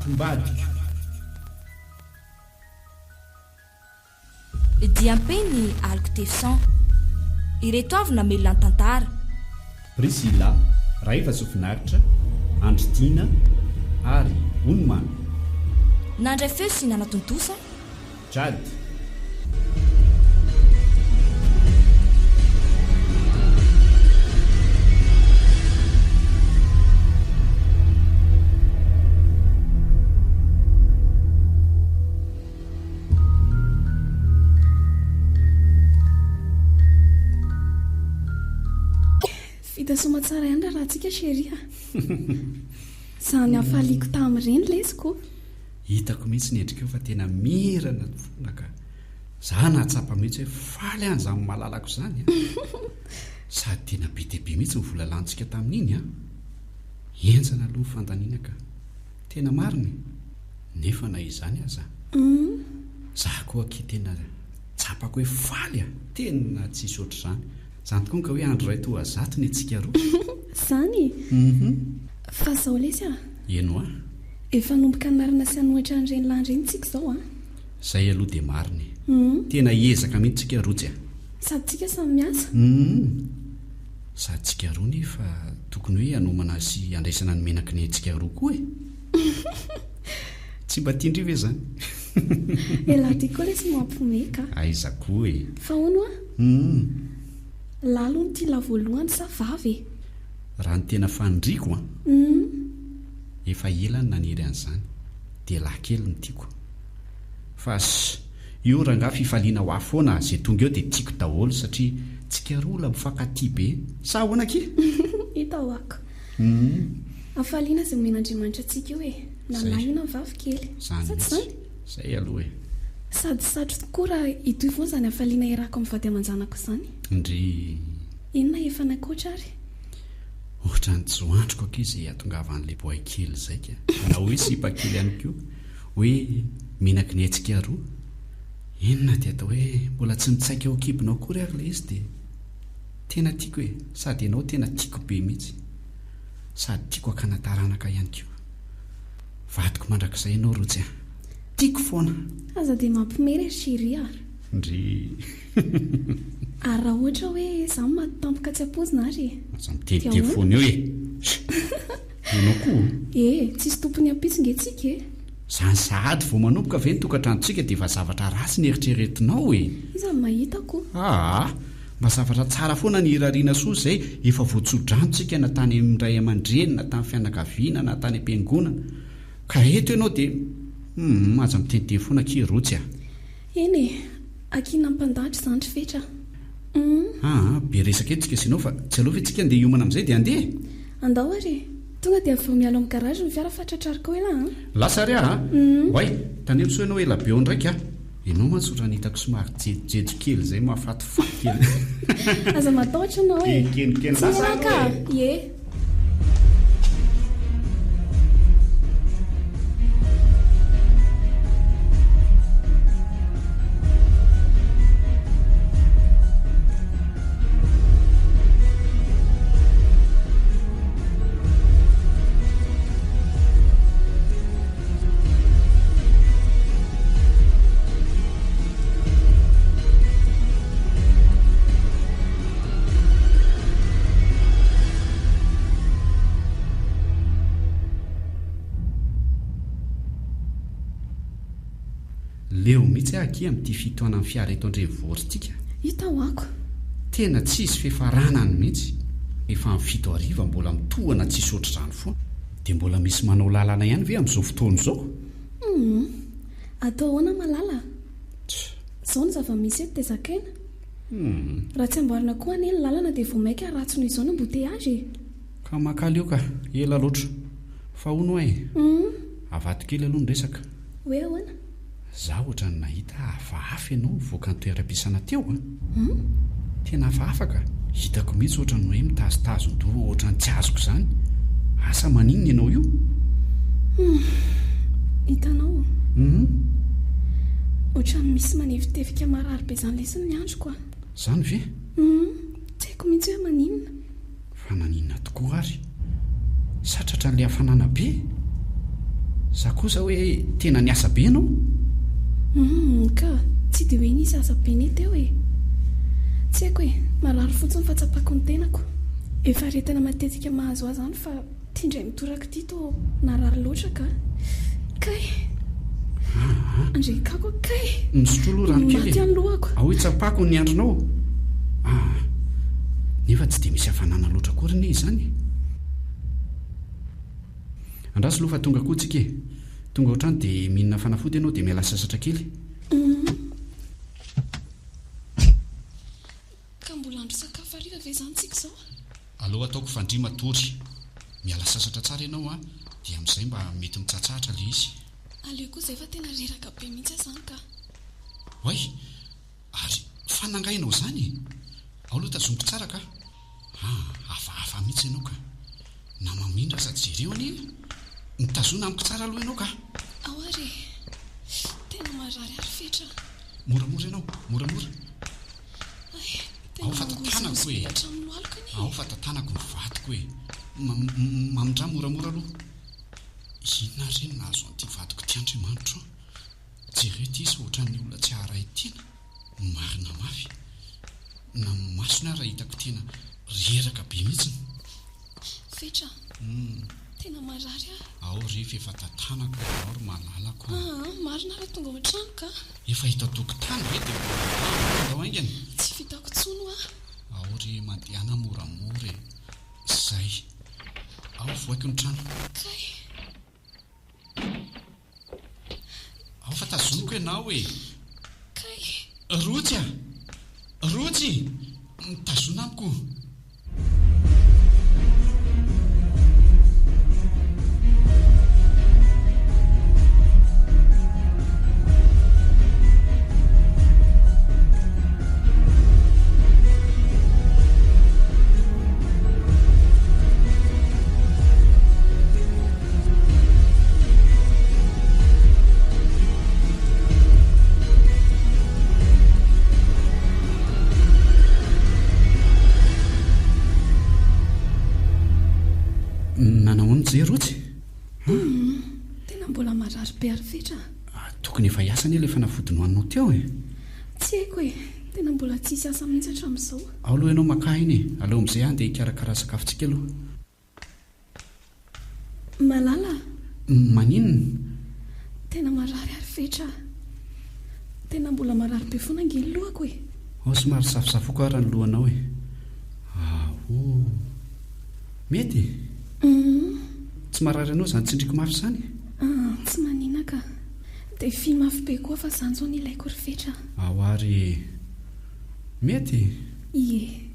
Vakim-badiko. Diam-peny Aloky Tefson. Ireto avy namelona ny tantara. Priscilla, Raiva Zofinaritra, Andry Tiana ary Ony Mamy. Nandray feo sy nanatontosa. Jade. Vita soamatsara ihany raharahantsika chérie a! Izany hafaliako tamin'ireny lesy ko! Hitako mihitsy ny endrikao fa tena mirana foana ka! Za nahatsapa mihitsy hoe faly aho an'izany malalako izany an! Sady tena be dia be mihitsy ny vola lanintsika tamin'iny an! Henjana aloha ny fandaniana ka! Tena marina e! Nefa na izany aza, za koa akia tena tsapako hoe faly a! Tena tsisy ohatr'izany. Izany tokoa ka hoe andro iray toa zato ny antsika roa. Izany e! Fa zao lesy a! Eny hoa. Efa hanomboka hanarina sy hanohitra an'ireny lahy ireny tsika izao a! Zay aloha dia marina e! Tena hiezaka mihitsy tsika rotsy a! Sady tsika samy miasa. Sady tsika roa nefa tokony hoe hanomana sy handraisana ny menaky ny antsika roa koa e! Tsy mba tian-dry ve zany? Elah ty koa lesy mampiomehy ka. Aiza koa e! Fa hono hoa? Lahy aloha no tia lahy voalohany sa vavy e? Raha ny tena faniriako an! Efa ela no naniry an'izany, dia lahy kely no tiako. Fa ss, io rangaha fifaliana ho ahy foana, ze tonga eo dia tiako daholo satria tsika roa la mifankatia be, sa ahoana akia? Hita ho'ako. Hafaliana izay omen'Andriamanitra antsika io e! Na lahy io na vavy kely. Sa tsy izany? Izay aloha e! Sady satry tokoa raha hitohy foana izany hafaliana iarahako amin'ny vady aman-janako izany. Ndrii. Inona efa nakoatra ary? Ohatran'ny tsy ho andriko akia izay hahatongavan'ilay boay kely izay ka! Na hoe sipa kely ihany koa. Hoe menaky ny hetsika roa. Inona dia atao hoe mbola tsy mitsaika ao an-kibonao akory ary ilay izy dia. Tena tiako e! Sady ianao tena tiako be mihitsy. Sady tiako hakana taranaka ihany koa. Vadiko mandrakizay ianao Rotsy a! Tiako foana! Aza dia mampime re chérie a! Ndrii. Ary raha ohatra hoe izaho maty tampoka tsy ampoizina ary e? Aza miteniteny foana eo e! Ianao koa o! E! Tsisy tompony ampitso nge tsika e! Zany sahady vao manomboka ve ny tokantranontsika dia efa zavatra ratsy ny eritreretinao e! Iza no mahita ko? Aa! Mba zavatra tsara foana ny irariana soa izay efa voatsodrano tsika na tany amin'ny ray aman-dreny na tamin'ny fianakaviana na tany am-piangonana. Ka eto ianao dia humm aza miteniteny foana akia Rotsy a! Eny e! Akia nampandahatra izany ry Fetra a! Humm. Aa! Be resaka eto tsika sy ianao fa tsy aleo ve tsika andeha hiomana amin'izay dia andeha e! Andao ary e! Tonga dia avy eo miala ao amin'ny garage ny fiara fa tratrariko ela an! Lasa ary aho a! Oay! Tandremo sao ianao ela be ao ndraika a! Ianao mantsy otrany hitako somary jejojejo kely izay mahafatifaty kely. Aza matahotra ianao e! Kenikeny Tsy lasa ela aloha ka! e! Ie! Leo mihitsy aho akia amin'ity fitohanan'ny fiara eto an-drenivohitra ity ka. Hita ho ako. Tena tsisy fifaranany mihitsy. Efa amin'ny 7 hariva mbola mitohana tsisy ohatr'izany foana. Dia mbola misy manao lalana ihany ve amin'izao fotoana izao? Humm. Atao ahoana malala a? Tch. Izao ny zava-misy eto dia zakaina. Humm. Raha tsy amboarina koa anie ny lalana dia vao maika ratsy noho izao ny embouteillage e! Ka mankaleo ka, ela loatra. Fa hono hoa e. Humm. Avadiko kely aloha ny resaka. Hoe ahoana? Za ohatran'ny nahita hafahafa ianao nivoaka ny toeram-piasana teo a! Hum? Tena hafahafa ka! Hitako mihitsy ohatran'ny hoe mitazotazon-doha ohatran'ny tsy azoko izany. Asa maninona ianao io? Hum! Hitanao? Hum? Ohatran'ny misy manevitevika marary be izany lesy ny androko a! Izany ve? Hum! Tsy haiko mihitsy hoe maninona. Fa naninona tokoa ary? Sa tratran'ilay hafanana be? Za kosa hoe tena niasa be ianao? Humm ka, tsy dia hoe nisy asa be ne teo e! Tsy haiko e, marary fotsiny fa tsapako ny tenako. Efa aretina matetika mahazo ahy izany fa ity indray mitoraka ity toa narary loatra ka. Kay! Andry kako kay! Misotroa aloha rano kely e! Maty ny lohako. Ao hitsapako ny andronao. Aa! Nefa tsy dia misy hafanana loatra akory anie izany e! Andraso aloha fa tonga koa tsika e! Tonga ao an-trano dia mihinana fanafody ianao dia miala sasatra kely. Ka mbola andro sakafo hariva ve izany tsika izao? Aleo ataoko fa ndry matory. Miala sasatra tsara ianao an, dia amin'izay mba mety mitsatsahatra ilay izy. Aleo koa izay fa tena reraka be mihitsy aho izany ka. Oay! Ary fa nangaha ianao izany e? Ao aloha tazomiko tsara ka! Ah, hafahafa mihitsy ianao ka! Na mamindra aza jereo anie e! Mitazona amiko tsara aloha ianao ka! Ao ary e! Tena marary ary Fetra a! Moramora ianao, moramora! Hay, tena Ao fa tantanako mangozingozy e! be hatramin'ny lohaliko anie e! Ao fa tantanako ny vadiko e! Mamindrà moramora aloha! Inona ary re no nahazo an'ity vadiko ity Andriamanitro o! Jereo ity izy fa ohatran'ny olona tsy haharay tena, marina mafy. Na ny masony ara hitako tena reraka be mihitsiny. Fetra a! Tena marary aho. Ao re f'efa tantanako e, ao ry malalako a! Aa, marina raha tonga ao an-trano ka! Efa eto an-tokotany ve dia mbola ao, andao haingana. Tsy vitako intsony hoa. Ao re mandehana moramora e! Zay. Ao vohaiko ny trano. Kay! Ao fa tazomiko ianao e! Kay! Rotsy a! Rotsy! Mitazona amiko! Nanao ahoana Jerry Rotsy? Hum, tena mbola marary be ary fetra a. Ah, tokony efa hiasa anie ilay fanafody nohaninao teo e. Tsy haiko e, tena mbola tsisy asa mihitsy hatramin'izao. Ao aloha ianao maka aina e, aleo amin'izay aho andeha hikarakara sakafontsika aloha. Malala a! Maninona? Tena marary ary Fetra a! Tena mbola marary be foana ange ny lohako e! Ao somary safosafoko ara ny lohanao e! Aoh! Mety e? Hum. Tsy marary anao izany tsindriko mafy izany? Ah, tsy manina ka. Dia fy mafy be koa fa izany izao no ilaiko ry Fetra a! Ao ary e! Mety e? Ie.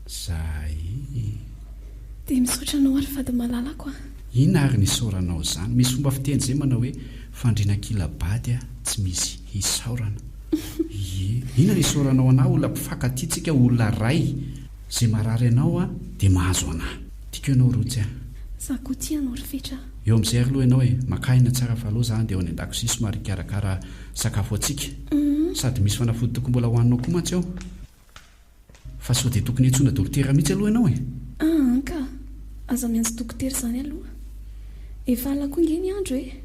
Zay. Dia misaotra anao ary vady malalako a. Inona ary ny isaoranao izany? Misy fomba fiteny izay manao hoe fandriana kila-bady tsy misy hisaorana. Ie. Inona ny isaoranao anah olona mpifankatia tsika olona ray. Izay marary anao dia mahazo anah. Tiako ianao Rotsy a. Za koa tia anao ry Fetra a. Eo amin'izay ary aloha ianao e. Makà aina tsara fa aleo za andeha ao any an-dakozia somary hikarakara sakafo antsika. Sady misy fanafody tokony mbola hohaninao koa mantsy ao. Fa sao dia tokony hiantsoana dokotera mihitsy aloha ianao e? Aa ka! Aza miantso dokotera izany aloha. Efa alina koa nge ny andro e!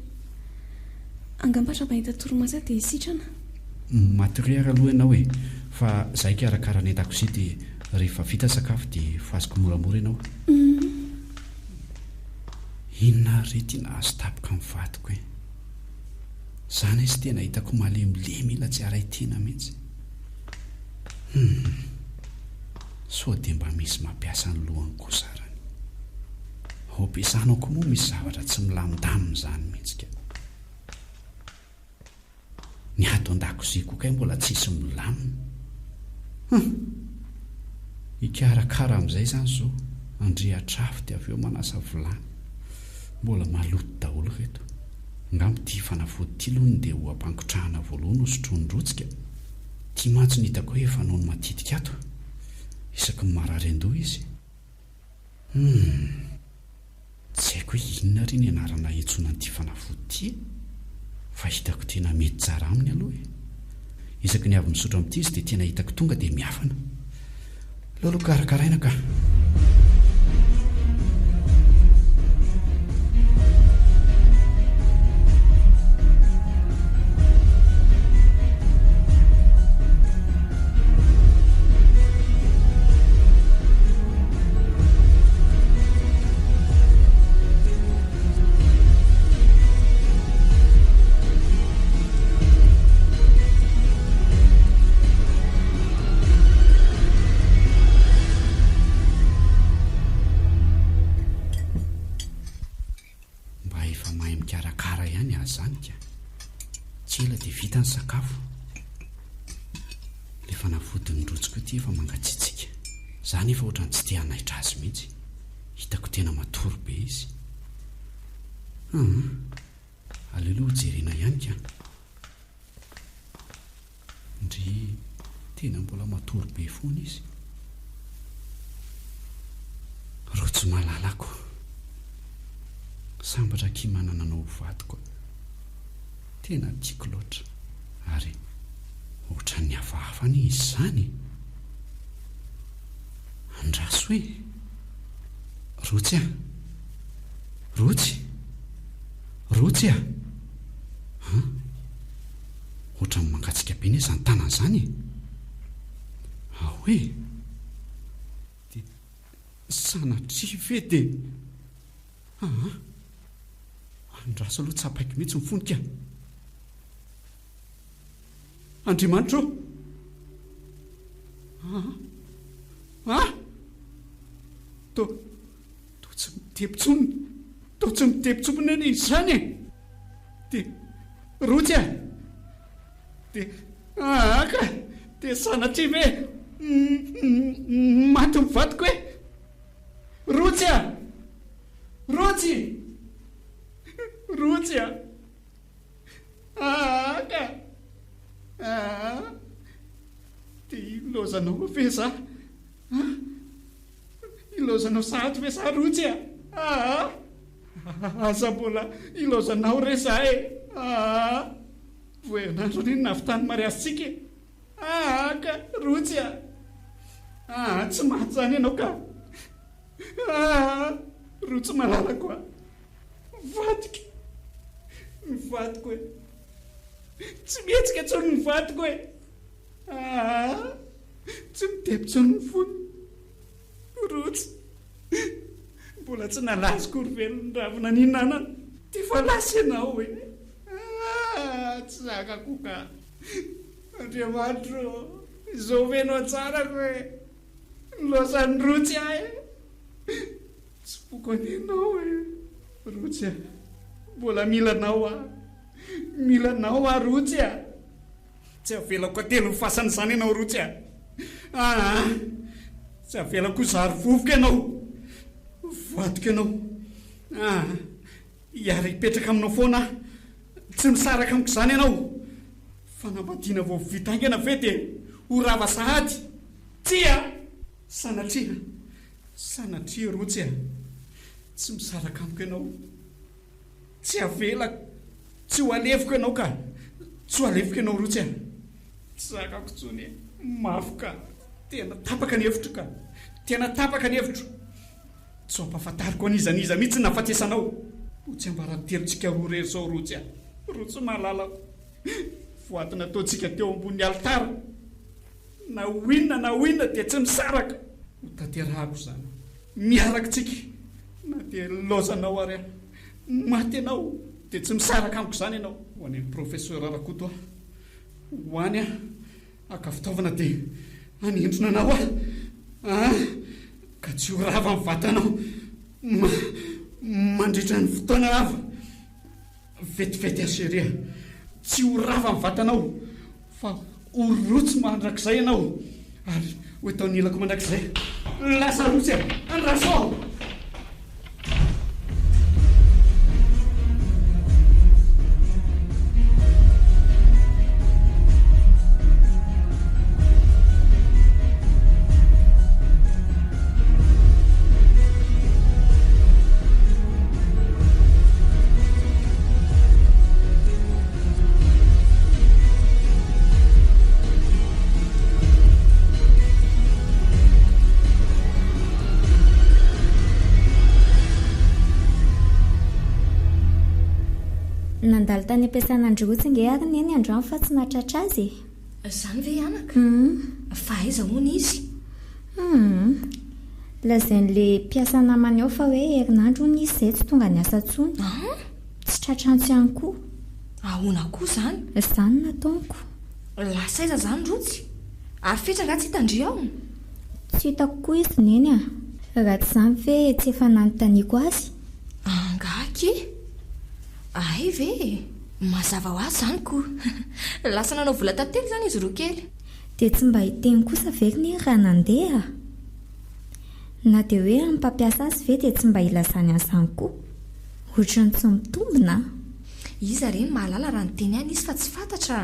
Angamba raha mahita torimaso aho dia sitrana. Matoria ary aloha ianao e! Fa za hikarakara any an-dakozia dia rehefa vita sakafo dia fohaziko moramora ianao. Inona ary re ity nahazo tapoka ny vadiko e? Zany izy tena hitako malemilemy ila tsy haray tena mihitsy. Humm. Sao dia mba misy mampiasa ny lohany kosa arany. Ao am-piasana ao koa moa misy zavatra tsy milamindamina izany mihitsy ka. Ny ato an-dakozia koa kay mbola tsisy milamina. Hum. Hikarakara amin'izay izany izao, handrehatra afo dia avy eo manasa vilany. Mbola maloto daholo ireto. Angamba ity fanafody ity aloha no dia ho ampangotrahana voalohany ho sotroin'i Rotsy ka. Ity mantsy no hitako hoe fanaony matetika ato. Isaky ny marary an-doha izy. Humm. Tsy haiko hoe inona re ny anarana iantsoana an'ity fanafody ity e! Fa hitako tena mety tsara aminy aloha e! Isaky ny avy misotro amin'ity izy dia tena hitako tonga dia miafana. Aleo aloha karakaraina ka! mikarakara ihany azy izany ka. Tsy ela dia vita ny sakafo. Ilay fanafodin'ny rojo koa ity efa mangatsiatsiaka. Za nefa ohatran'ny tsy te hanaitra azy mihitsy. Hitako tena matory be izy. Hum. Aleo aloha hojerena ihany ka. Ndry, tena mbola matory be foana izy. Rojo malalako. Sambatra akia manana anao ho vadiko a. Tena tiako loatra. Ary ohatran'ny hafahafa anie izy izany e. Andraso e. Rotsy a. Rotsy. Rotsy a. An? Ohatran'ny mangatsiaka be anie izany tanana izany e. Ao e. Dia sanatria ve dia. Aa. Andraso aloha tsapaiko mihitsy ny fony ka. Andriamanitra ô! Aa! Aa! Toa, toa tsy mitepy intsony, toa tsy mitepy intsony anie izany e! Dia, rotsy a! Dia, aa ka! Dia sanatria ve maty ny vadiko e? Rotsy a! Rotsy! Rotsy a! Aa ka! Aa! Dia ilaozanao ve za? A! Ilaozanao sahady ve za Rotsy a? Aa! Aza mbola ilaozanao re za e! Aa! Vao herinandro anie no nahavitany mariazintsika e! Aa ka! Rotsy a! Aa! Tsy maty izany ianao ka! Aa! Rotsy malalako a! Vadiko! Ny vadiko e! Tsy mihetsika intsony ny vadiko e! Aa! Tsy mitempo intsony ny fony. Rotsy! Mbola tsy nalazo akory ve ny ravina nihinanana dia efa lasa ianao e! Aa! Tsy zakako ka! Andriamanitro ô! Izao ve no anjarako e! Nilaozan'i Rotsy ahy e! Tsy foko anie ianao e! Rotsy a! Mbola mila anao aho! Mila anao aho Rotsy a! Tsy avelako hatelin'ny fasana izany ianao Rotsy a! Aa! Tsy avelako ho zary vovoka ianao! Voadiko ianao! Aa! Hiara-hipetraka aminao foana aho! Tsy misaraka amiko izany ianao! Fanambadiana vao vita haingana ve dia ho rava sahady? Tsia! Sanatria! Sanatria Rotsy a! Tsy misaraka amiko ianao. Tsy avelako, tsy ho aleviko ianao ka! Tsy ho aleviko ianao Rotsy a! Tsy zakako intsony e! Mafy ka! Tena tapaka ny hevitro ka! Tena tapaka ny hevitro! Tsy ho ampahafantariko an'iza n'iza mihitsy ny nahafatesanao! Ho tsiambaratelontsika roa irery izao Rotsy a! Rotsy malalako! Voady nataontsika teo ambony alitara! Na ho inona na ho inona dia tsy misaraka. Ho tanterahako izany. Miaraka tsika na dia laozanao ary aho. Maty ianao dia tsy misaraka amiko izany ianao. Ho any amin'ny Professeur Rakoto aho. Ho any aho haka fitaovana dia hanindrona anao aho. Ah! Ka tsy ho rava ny vatanao mandritra ny fotoana lava. Vetivety aho chérie a! Tsy ho rava ny vatanao fa ho rotsy mandrakizay ianao ary ho eto anilako mandrakizay. Lasa rotsy a! Andraso aho! Nandalo tany am-piasana an-dry Rotsy nge ary Neny androany fa tsy nahatratra azy e. Izany ve anaka? Fa aiza hono izy? Humm. Lazain'le mpiasa namany ao fa hoe herinandro hono izy izay tsy tonga niasa intsony. An? Tsy tratra antso ihany koa. Ahoana koa izany? Izany no nataoniko. Lasa aiza izany Rotsy? Ary Fetra angaha tsy hitan-dry ao? Tsy hitako koa izy Neny a! Raha tsy izany ve tsy efa nanontaniako azy? Angaha akia? Hay ve e! Mazava ho azy izany ko! Lasa nanao vola tantely izany izy roa kely. Dia tsy mba hiteny kosa ve ry Neny raha nandeha? Na dia hoe amin'ny mpampiasa azy ve dia tsy mba ilazany an'izany koa? Ohatran'ny tsy mitombina an! Iza re no mahalala raha niteny ihany izy fa tsy fantatra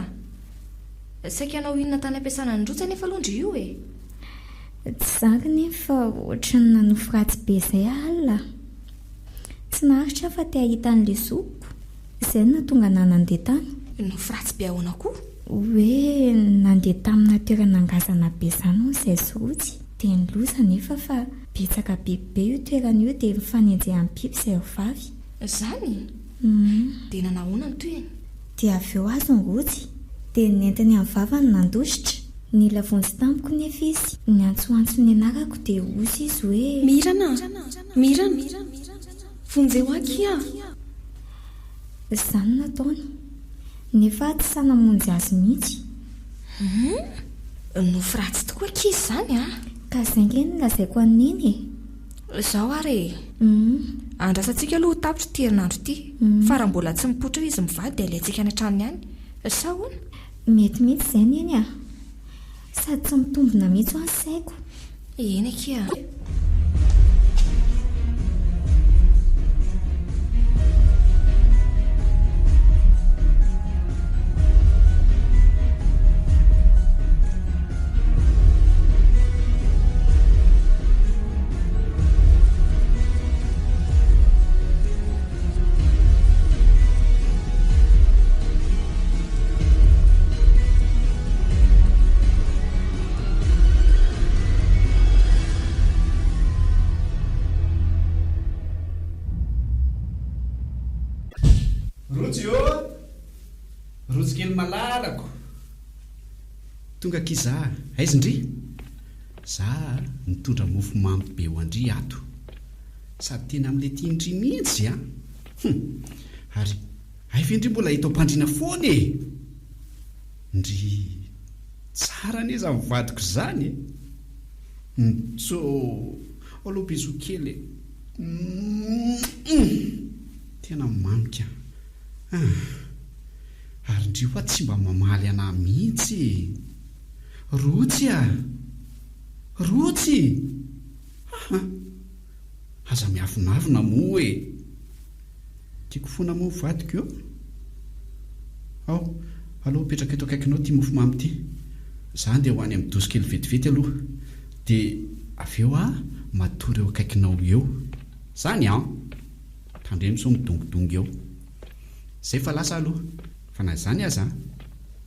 a! Saika hanao inona tany am-piasana an'i Rotsy anefa aloha ndry io e! Tsy izany ry Neny fa ohatran'ny nanofy ratsy be izay aho alina a! Tsy naharitra aho fa te hahita an'ilay zokiko. Izay no nahatonga anà nandeha tany. Nofy ratsy be ahoana koa? Hoe nandeha tamina toerana ngazana be izany hono izahay sy Rotsy. Dia ny loza anefa fa betsaka biby be io toerana io dia mifanenjehan'ny biby izahay vavy. Izany? Dia nanahoana ny tohiny? Dia avy eo azony Rotsy. Dia nentiny amin'ny vavany nandositra. Nila vonjy tamiko nefa izy. Niantsoantso ny anarako dia hozy izy hoe. Mirana a! Mirana! Vonjeo akia a! Izany no nataony. Nefa tsy sahy namonjy azy mihitsy. Hum! Nofy ratsy tokoa akia izany a! Ka izay ange no lazaiko an'i Neny e! Izao ary e! Andrasantsika aloha ho tapitra ity herinandro ity. Fa raha mbola tsy mipoitra eo izy mivady dia alaintsika any an-tranony any. Sa ahoana? Mety mihitsy izay Neny a! Sady tsy mitombina mihitsy hoa ny saiko. Eny akia a! Rojo ô! Rojo kely malalako! Tonga akia za, aiza ndry? Za nitondra mofo mamy be ho an-dry ato. Sady tena amin'ilay tian-dry mihitsy an! Hum! Ary hay ve ndry mbola eto am-pandriana foana e! Ndry! Tsara anie izany vadiko izany e! Ntsôô! Alou bisous kely e! Humm! Tena mamy ka! Ah! Ary ndry hoa tsy mba mamaly anah mihitsy e! Rotsy a! Rotsy! Aha! Aza miavonavona moa e! Tiako foana moa ny vadiko io. Ao, aleo apetrako eto akaikinao ity mofomamy ity. Za andeha ho any amin'ny dosy kely vetivety aloha. Dia avy eo aho matory eo akaikinao eo. Zany an! Tandremo sao midongidongy eo. Zay fa lasa aloha. Fa na izany aza an,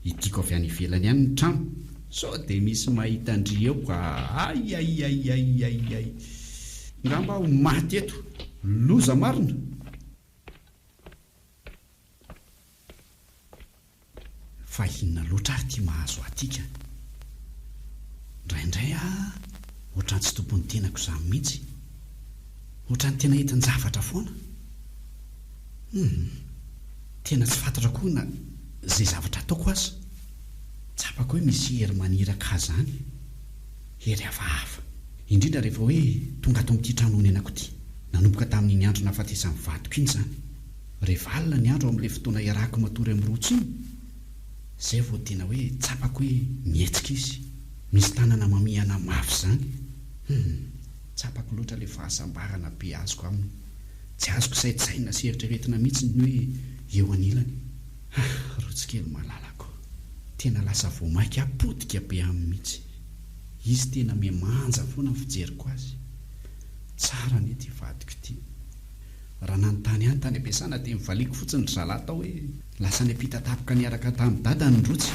hidiako avy any ivelany any ny trano, sao dia misy mahita an-dry eo ka aiaiaiaiaiai. Ngamba aho maty eto. Loza marina! Fa inona loatra ary ity mahazo ahy ity ka? Indraindray aho ohatran'ny tsy tompon'ny tenako izany mihitsy. Ohatran'ny tena entin-javatra foana. Hum. Tena tsy fantatra koa na izay zavatra ataoko aza. Tsapako hoe misy hery maniraka ahy izany. Hery hafahafa. Indrindra rehefa hoe tonga ato amin'ity trano onenako ity. Nanomboka tamin'iny andro nahafatesan'ny vadiko iny izany. Rehefa alina ny andro amin'ilay fotoana iarahako matory amin'i Rojo iny, izay vao tena hoe tsapako hoe mihetsika izy. Misy tanana mamihana mafy izany. Hum. Tsapako loatra ilay fahasambarana be azoko aminy. Tsy azoko saintsainina sy eritreretina mihitsy ny hoe eo anilany. Ah, Rojo kely malalako. Tena lasa vao mainka aho potika be aminy mihitsy. Izy tena mihamanja foana ny fijeriko azy. Tsara anie ity vadiko ity. Raha nanontany ahy tany am-piasana dia nivaliako fotsiny ry zalahy tao hoe lasa niampita tampoka niaraka tamin'i dadany ny rotsy.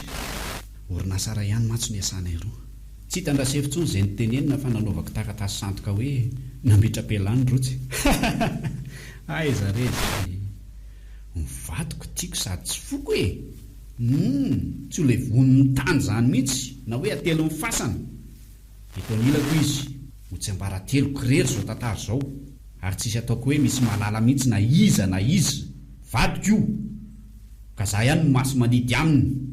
Orinasa iray ihany mantsy no iasanay roa. Tsy hitan-dRasefo intsony izay notenenina fa nanaovako taratasy sandoka hoe nametra-pialana ny rotsy. Aiza re izany e! Ny vadiko tiako sady tsy foko e! Humm! Tsy ho levonin'ny tany izany mihitsy na hoe atelin'ny fasana. Eto anilako izy, ho tsiambarateloko irery izao tantara izao, ary tsisy ataoko hoe misy mahalala mihitsy na iza na iza. Vadiko io! Ka za ihany no masi-mandidy aminy.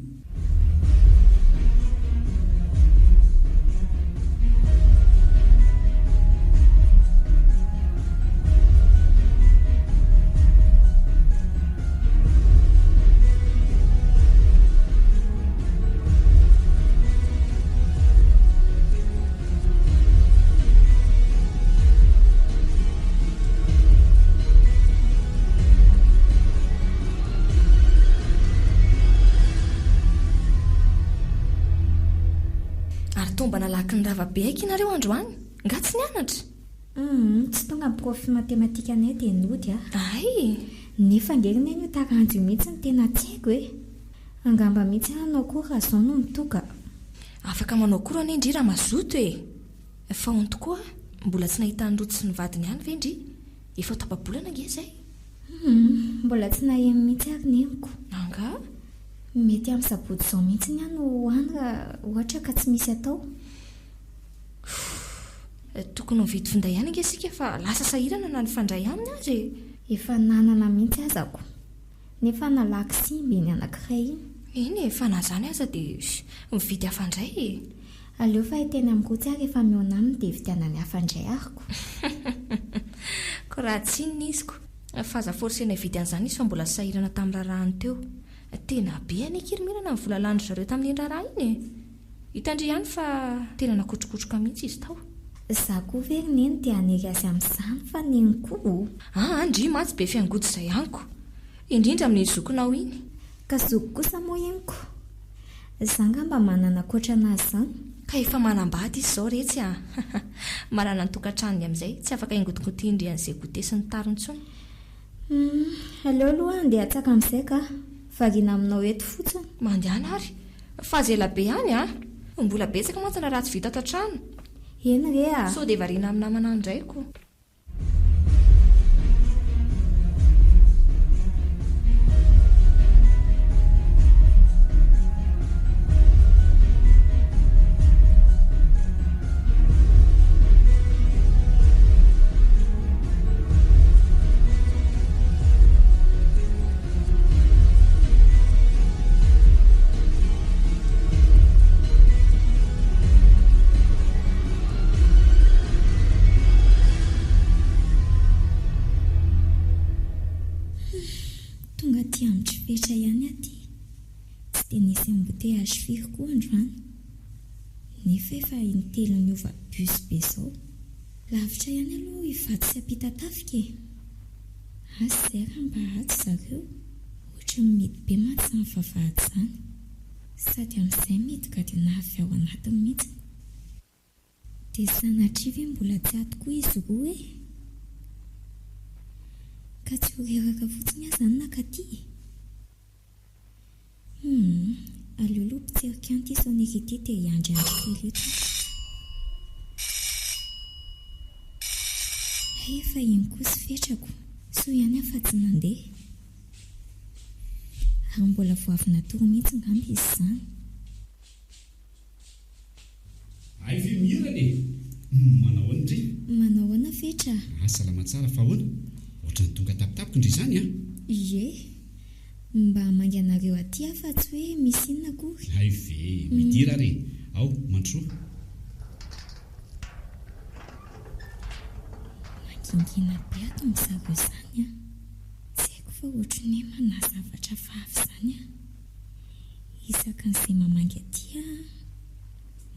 mba nalaky nirava be aky nareo androany? Nga tsy nianatra? Humm, tsy tonga ny prof matematikanay dia nody aho. Hay! Nefa ange ry neny io taranja io mihitsy no tena tsy haiko e! Angamba mihitsy aho hanao cours raha izao no mitoka. Afaka manao cours anie ndry raha mazoto e! Fa hono tokoa, mbola tsy nahita an'i Rojo sy ny vadiny ihany ve ndry? Efa ho tapa-bolana ange izay. Humm, mbola tsy naheno mihitsy ary neniko. Angaha? Mety amin'ny sabotsy izao mihitsy aho no ho any raha ohatra ka tsy misy atao. Huff. Tokony mividy finday ihany ange isika fa lasa sahirana na nifandray aminy aza e! Efa nanana mihitsy azako. Nefa nalaky simba iny anankiray iny. Eny e, fa na izany aza dia mividy hafa indray e! Aleo fa hiteny amin'i Rotsy aho rehefa mihaona aminy dia hividianany hafa indray ariko. Ko raha tsy inona izy ko. Fa aza forcer-na hividy an'izany izy fa mbola sahirana tamin'ny raharahany teo. Tena be anie kiry mirana ny vola lanin-dry zareo tamin'iny raharaha iny e! Hitan-dry ihany fa tena nakotrokotroka mihitsy izy tao. Za koa ve ry neny te hanery azy amin'izany fa neny koa o! Aa ndry mantsy be fiangoty izay amiko. Indrindra amin'iny zokinao iny. Ka zoky kosa moa iny ko! Za ngamba manana ankoatra anazy zany. Ka efa manambady izy izao retsy a! Manana ny tokantranony amin'izay, tsy afaka ingotingotin-dry an'izay goûter sy ny tariny intsony. Humm, aleo aloha handeha hatsaka amin'izay ka! Variana aminao eto fotsiny. Mandehana ary, fa aza ela be any a! Mbola betsaka mantsy ny raharaha tsy vita ato an-trano. Eny re a! Sao dia variana amin'ny namana any indray ko. Tonga aty amin-dry Fetra ihany aho ity. Tsy dia nisy embouteillage firy koa androany. Nefa efa intelo niova bus be izao. Lavitra ihany aloha Ivato sy Ampitatafika e! Asa izay raha mba ato zareo, ohatry ny mety be mantsy izany vavahady izany. Sady amin'izay mety gadona avy ao anatiny mihitsy. Dia sanatria ve mbola tsy ato koa izy roa e? Ka tsy ho reraka fotsiny aho izany nakaty e? Humm, aleo aloha mpitserika any ity sonnerie ity dia hiandriandry kely eto aho. Hay efa iny koa sy fetrako, soa ihany aho fa tsy nandeha. Ary mbola vao avy natory mihitsy ngamba izy izany. Hay ve mirana e! Manao ahoana ndry? Manao ahoana Fetra a? Ah salama tsara fa ahoana? Ohatran'ny tonga tampotampoka ndry izany an! Ie. Mba hamangy anareo aty aho fa tsy hoe misy inona akory. Hay ve! Midira ary e! Ao, mandrosoa. Mangingina be ato amin-dry zareo izany an! Tsy haiko fa ohatry ny hoe manahy zavatra hafahafa izany aho. Isaky ny izay mamangy aty aho,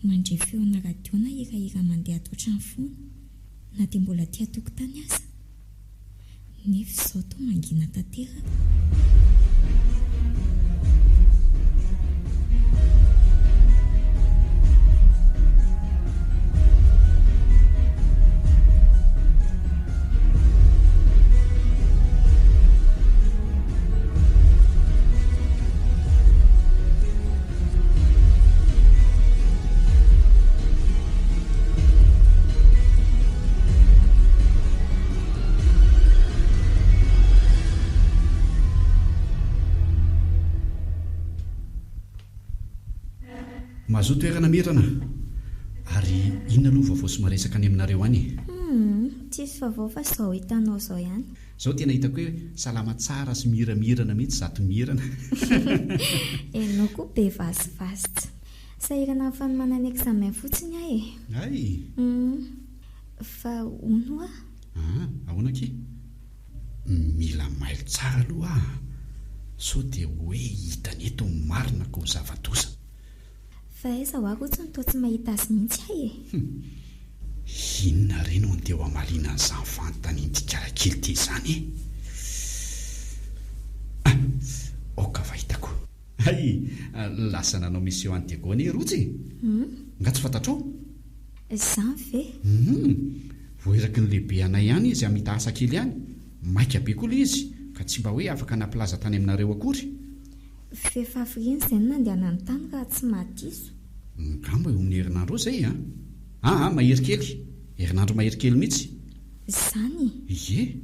mandre feona radio na hirahira mandeha ato an-trano foana, na dia mbola aty an-tokotany aza. Nefa izao toa mangina tanteraka. Mazoa toerana Mirana a! Ary inona aloha vaovao sy maresaka any aminareo any e? Humm, tsisy vaovao fa izao hitanao izao ihany. Zao tena hitako hoe salama tsara sy miramirana mihitsy zato mirana. Enao koa be vazivazy. Sahirana amin'ny fanomanana examen fotsiny aho e. Hay! Humm. Fa hono hoa? Ah, ahoana akia? Mila mailo tsara aloha aho an! Sao dia hoe hitany eto ny marina ka ho zava-doza. Fa aiza hoa rotsy no toa tsy mahita azy mihitsy ahy e? Hum. Inona re no andeha ho hamaliana an'izany fanontanian'ity kalakely ity izany e? Ah! Aoka fa hitako. Hay! Lasa nanao mission any Diego anie i Rojo e! Nga tsy fantatrao? Izany ve? Hum! Voairaky ny lehibe anay any izy hamita asa kely any. Maika be koa ilay izy ka tsy mba hoe afaka nampilaza tany aminareo akory. F'efa hafiriana izay no nandehanany tany raha tsy mahadiso? Angamba eo amin'ny herinandro eo izay an! Aa, mahery kely! Herinandro mahery kely mihitsy! Izany e! Ie!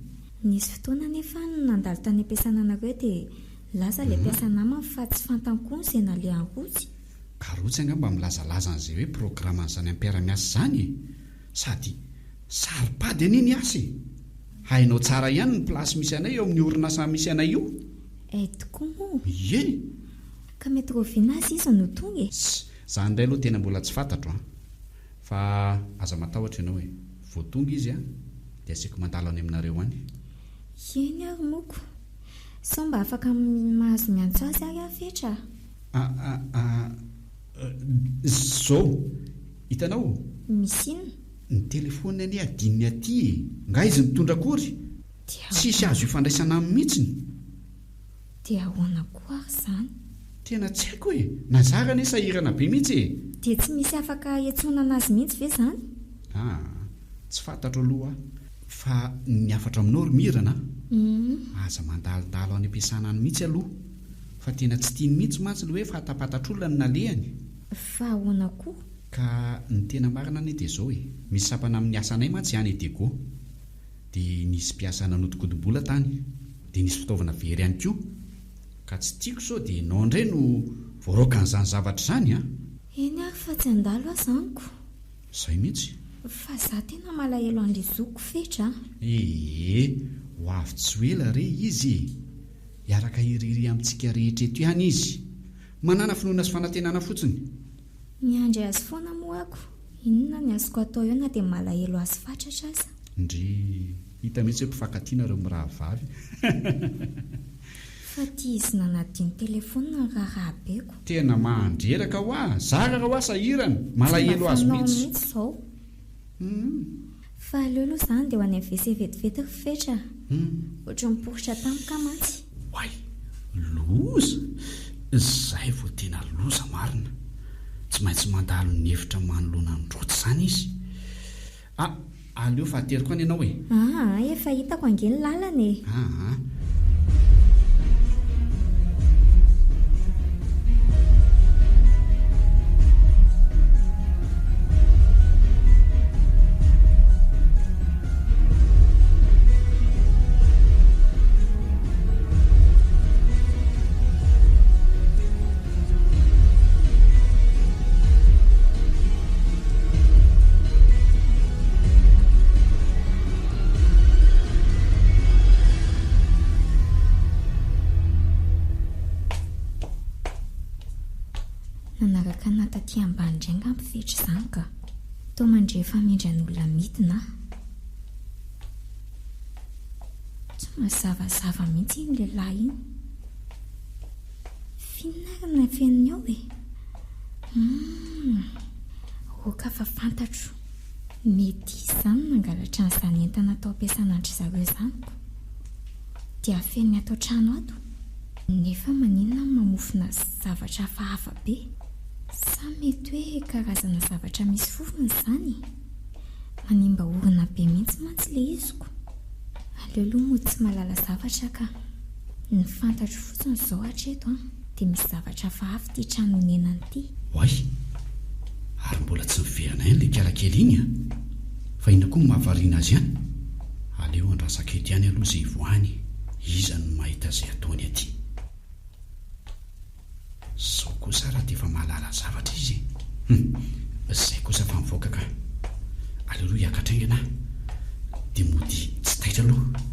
Nisy fotoana anefa nandalo tany am-piasana anareo dia nilaza ilay mpiasa namany fa tsy fantany koa izay nalehan'i Rotsy. Ka Rotsy angamba milazalaza an'izay hoe programan'izany am-piara-miasa izany e! Sady saro-pady anie ny asa e! Hainao tsara ihany ny place misy anay eo amin'ny orinasa misy anay io. Hay tokoa moa. Ie! Ka mety rahoviana aza izy no tonga e? Tss! Zany indray aloha tena mbola tsy fantatro an! Fa aza matahotra ianao e! Vao tonga izy an, dia asiako mandalo any aminareo any. Eny ary moko. Sao mba afaka mahazo miantso azy ary aho Fetra a? A a a Zao! Hitanao? Misy inona? Ny telephone anie adinony aty e! Nga izy nitondra akory? Dia Tsisy ahoana? azo ifandraisana aminy mihitsiny. Dia ahoana koa ary izany? Tena tsy haiko e! Nazara anie sahirana be mihitsy e! Dia tsy misy afaka iantsoana anazy mihitsy ve izany? Aa, tsy fantatro aloha fa ny hafatro aminao ry Mirana a, aza mandalondalo any am-piasana any mihitsy aloha fa tena tsy tiany mihitsy mantsy ilay hoe fahatapantatr'olona no nalehany. Fa ahoana koa? Ka ny tena marina anie dia izao e, misy sampana amin'ny asanay mantsy any Diego. Dia nisy mpiasa nanodinkodim-bola tany, dia nisy fitaovana very ihany koa. Ka tsy tiako sao dia ianao indray no voaroakan'izany zavatra izany an! Eny ary fa tsy handalo aho izany ko! Izay mihitsy. Fa za tena malahelo an-dry zokiko Fetra a! Ee, ho avy tsy ho ela re izy e! Hiaraka hirihiry amintsika rehetra eto ihany izy. Manàna finoana sy fanantenana fotsiny. Miandry azy foana moa ako. Inona ny azoko atao eo na dia malahelo azy fatratra aza. Ndrii, hita mihitsy hoe mpifankatia nareo mirahavavy. Fa ty izy nanadino telephone ny raharahabeko. Tena mahandreraka hoa, zara raha hoa sahirana, Tsy mba malahelo azy fanao mihitsy. mihitsy izao. Humm. Fa aleo aloha izany dia ho any amin'ny WC vetivety ry Fetra a. Ohatran'ny miporitra tampoka aho mantsy. Oay! Loza! Izay vao tena loza marina. Tsy maintsy mandalo ny efitra manoloana an'i Rojo izany izy. A! Aleo fa ateriko any ianao e! Aa! Efa hitako ange ny lalana e! Aa! Nanaraka anà taty ambany indray angamba Fetra izany ka. Toa mandre famindran'olona midina aho. Tsy mazavazava mihitsy iny lehilahy iny. F'inona ary no afeniny ao e? Humm, aoka fa fantatro. Mety izy izany no nangalatra an'izany entana tao am-piasana an-dry zareo izany ko. Dia afeniny ato an-trano ato. Nefa maninona no mamofona zavatra hafahafa be? Sa mety hoe karazana zavatra misy fofona izany e? Manimba orona be mihitsy mantsy ilay izy ko. Aleo aloha mody tsy mahalala zavatra ka. Ny fantatro fotsiny izao hatreto an, dia misy zavatra hafahafa ity trano onenana ity. Oay! Ary mbola tsy miverina ihany ilay kiala kely iny an! Fa inona koa no mahavariana azy any? Aleo andrasako eto ihany aloha izay hivoahany e! Iza no mahita izay ataony aty? Zao kosa raha dia efa mahalala zavatra izy e! Hum! Zay kosa fa mivoaka ka! Aleo aloha hiakatra haingana aho dia mody tsy taitra aloha.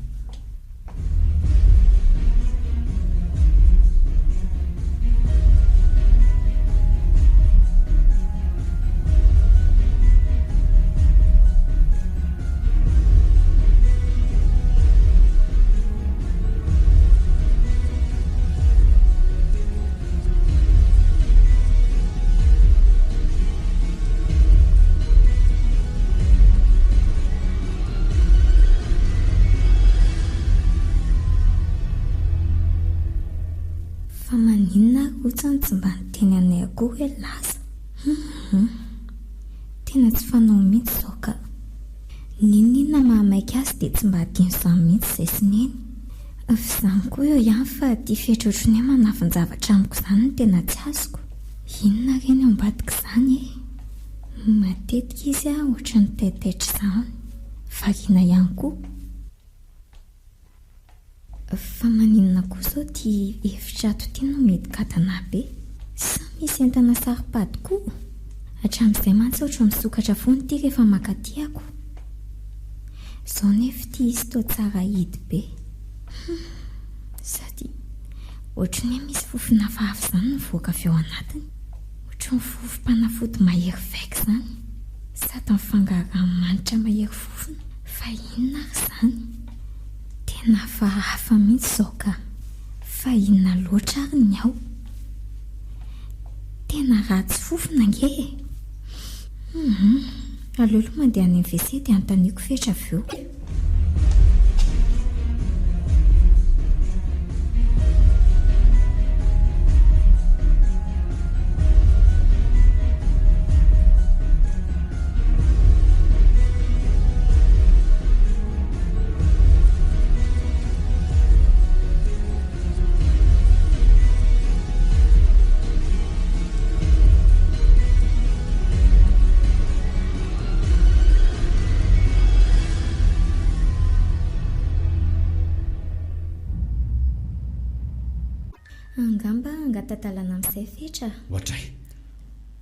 Fa maninona ary otsany tsy mba niteny anay akory hoe lasa? Hum. Tena tsy fanao mihitsy izao ka. N'inon'inona mahamaika azy dia tsy mba adino izany mihitsy izay sy neny. F'izany koa eo ihany fa ity fetra ohatran'ny hoe manafin-javatra amiko izany no tena tsy azoko. Inona re ny ao ambadik'izany e? Matetika izy ohatran'ny taitaitra izany. Variana ihany koa. Fa maninona koa izao ity efitra ato ity no midikadana be? Sa misy entana saro-pady koa? Hatramin'izay mantsy ohatran'ny misokatra foana ity rehefa mankaty ako. Izao nefa ity izy toa tsara hidy be. Hum, sady ohatran'ny hoe misy fofona hafahafa izany mivoaka avy ao anatiny. Ohatran'ny fofom-panafody mahery vaika izany. Sady mifangaro ranomanitra mahery fofona. Fa inona ary izany? Tena hafahafa mihitsy izao ka! Fa inona loatra ary ny ao? Tena ratsy fofona ange e! Hum, aleo aloha mandeha any amin'ny WC dia anontaniako Fetra avy eo. Angamba hangata-dalana amin'izay Fetra a! Oadray!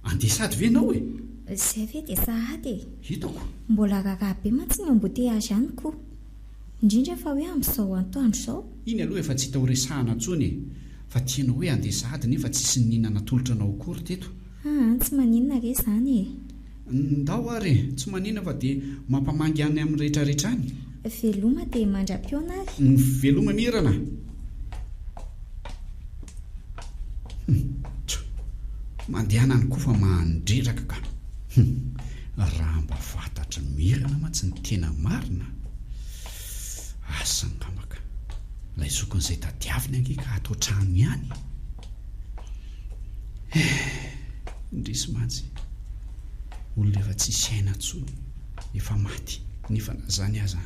Andeha sady ve ianao e? Izay ve dia sahady e! Hitako. Mbola raharaha be mantsy ny embouteillage any ko! Indrindra fa hoe amin'izao antoandro izao. Iny aloha efa tsy hita ho resahana intsony e! Fa tianao hoe andeha sahady nefa tsisy nihinana natolotra anao akory teto. Aa tsy maninona re izany e! Ndao ary e! Tsy maninona fa dia mampamangy any amin'ny rehetrarehetra any. Veloma dia mandra-pihaona ary. Veloma Mirana! Hum! Tjo! Mandehana any koa fa mandreraka ka! Hum! Raha mba fantatr'i Mirana mantsy ny tena marina, asa angamba ka! Ilay zokiny izay tadiaviny ange ka ato an-trano ihany e! Eh! Indrisy mantsy, olona efa tsisy aina intsony, efa maty, nefa na izany aza,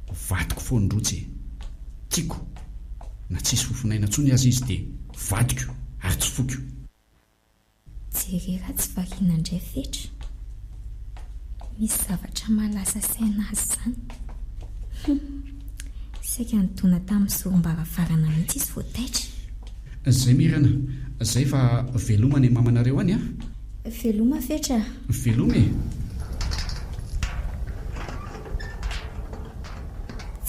vadiko foana Rotsy e! Tiako! Na tsisy fofon'aina intsony aza izy dia vadiko ary tsy foiko. Jereo raha tsy variana indray Fetra. Misy zavatra mahalasa saina azy izany. Hum! Saika nidona tamin'ny zorom-baravarana mihitsy izy vao taitra. Zay Mirana, zay fa veloma any mamanareo any a! Veloma Fetra a! Veloma e!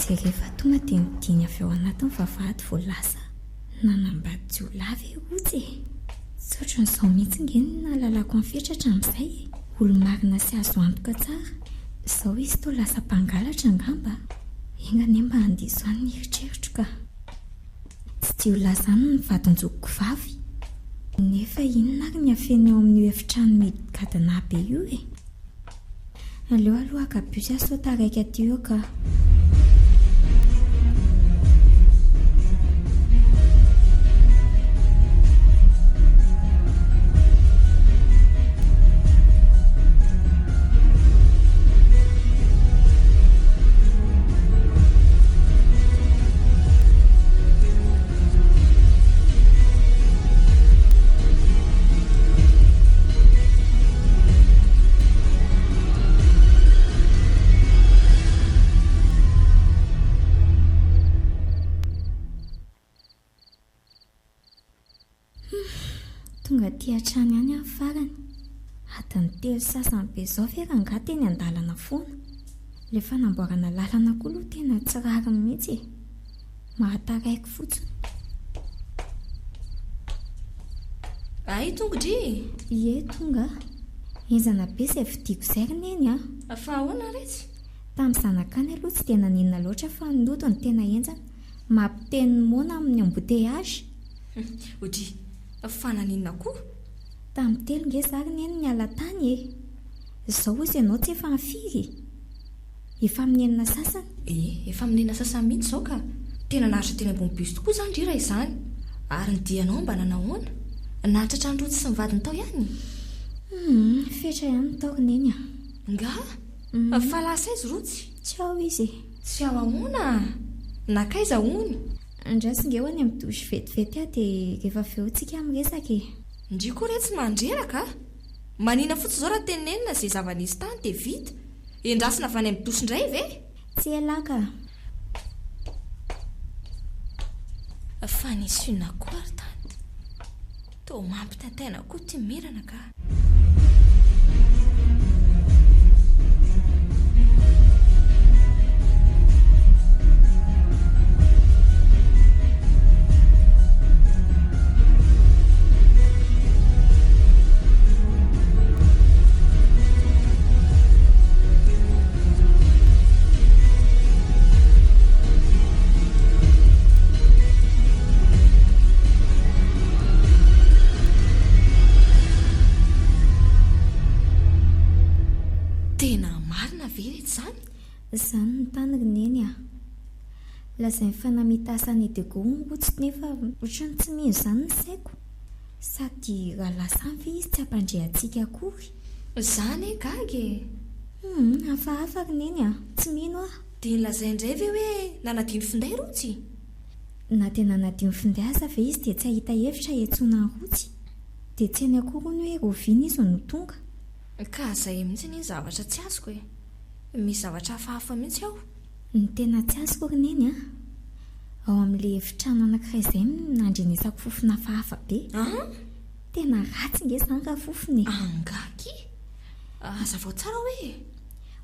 Jereo fa tonga dia nidiny avy ao anatin'ny vavahady vao lasa nanambady jiolahy ve Rotsy e! Tsy ohatran'izao mihitsy nge ny nahalalako an'i Fetra hatramin'izay e! Olo-marina sy azo antoka tsara. Izao izy toa lasa mpangalatra angamba? Enga anie mba handiso any ny eritreritro ka! Tsy jiolahy izany ny vadin-jokiko vavy. Nefa inona ary ny afeniny ao amin'io efitrano migadona be io e? Aleo aloha haka bus aho sao taraiky aty eo ka. Tonga aty hatrany ihany aho farany. Adiny telo sasany be izao ve rangahy teny an-dalana foana? Ilay fanamboarana lalana koa aloha tena tsy rariny mihitsy e. Mahataraiky fotsiny. Hay tonga dry e! Ie tonga a! Henjana be izay vidiako izay ry Neny a! Fa ahoana retsy? Tamin'ny zanakany aloha tsy dia naninona loatra fa ny nody no tena henjana. Mampiteny ny moana amin'ny embouteillage. Odry, fa naninona koa? Tamin'ny telo nge za ry Neny niala tany e! Izao hozy ianao tsy efa amin'ny firy e? Efa amin'ny enina sasany. Ie, efa amin'ny enina sasany mihitsy izao ka! Tena naharitra teny ambony bus tokoa izany ndry raha izany. Ary ny dianao mba nanahoana? Nahatratra an'i Rojo sy ny vadiny tao ihany? Humm, fetra ihany ny tao ry Neny a! Nga? Fa lasa aiza Rojo? Tsy ao izy e! Tsy ao ahoana? Nankaiza hono? Andraso nge ho any amin'ny douche vetivety aho dia rehefa avy eo tsika miresaka e! Ndry koa re tsy mandreraka a! Manina fotsiny izao raha tenenina izay zava-nisy tany dia vita. Endrasina avy any amin'ny douche indray ve? Tsy ela ka! Fa nisy inona koa ary tany? Toa mampitaintaina koa ity mirana ka! Tena marina ve retsy zany? Zany ny tany ry neny a! Lazainy fa namita asa any Diego hono rotsy nefa ohatran'ny tsy mino izany ny saiko. Sady raha lasa any ve izy tsy hampandre antsika akory? Za anie gaga e! Humm, hafahafa ry neny a! Tsy mino aho. Dia nolazainy indray ve hoe nanadino finday Rotsy? Na dia nanadino finday aza ve izy dia tsy hahita hevitra hiantsoana an'i Rotsy? Dia tsy hainy akory hono hoe rahoviana izy no tonga. Ka zay mihitsy anie ny zavatra tsy azoko e! Misy zavatra hafahafa mihitsy ao. Ny tena tsy azoko ry Neny a! Ao amin'ilay efitrano anankiray izay no nandrenesako fofona hafahafa be. An? Tena ratsy nge izany raha fofona e! Angaha akia? Hazavao tsara hoe e!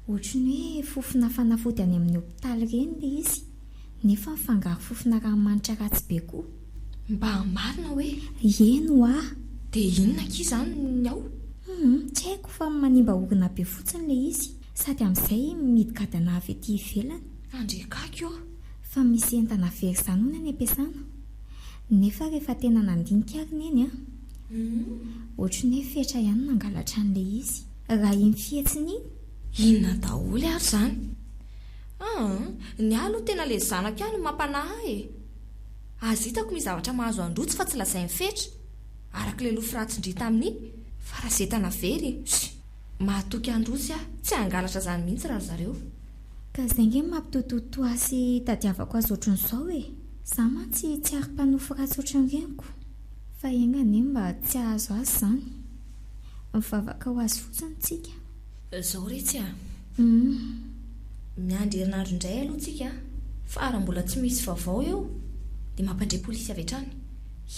Ohatry ny hoe fofona fanafody any amin'ny hopitaly ireny ilay izy, nefa mifangaro fofona ranomanitra ratsy be koa. Mba marina hoe? Eny hoa! Dia inona akia izany ny ao? Humm, tsy haiko fa manimba orona be fotsiny ilay izy, sady amin'izay midigadana avy ety ivelany. Andriakaky ô! Fa misy entana very izany hono any am-piasana. Nefa rehefa tena nandinika ary Neny an! Ohatry ny hoe Fetra ihany nangalatra an'ilay izy. Raha iny fihetsiny iny. Inona daholo ary izany? Aa, ny ahy aloha tena ilay zanako ihany no mampanahy ahy e! Aza hitako misy zavatra mahazo an-drotsy fa tsy lazain'i Fetra. Araka ilay lofy ratsin-dry tamin'iny, fa raha very e! Mahatoky an-drotsy aho, tsy hangalatra izany mihitsy raha ry zareo. Ka zay nge no mampitotototo ahy sy itadiavako azy ohatran'izao e! Za mantsy tsy ary mpanofy ratsy ohatran'ny reniko. Fa enga anie mba tsy hahazo azy izany. Mivavaka ho azy fotsiny tsika. Zao retsy a! Humm. Miandry herinandro indray aloha tsika fa raha mbola tsy misy vaovao eo dia mampandre polisy avy hatrany.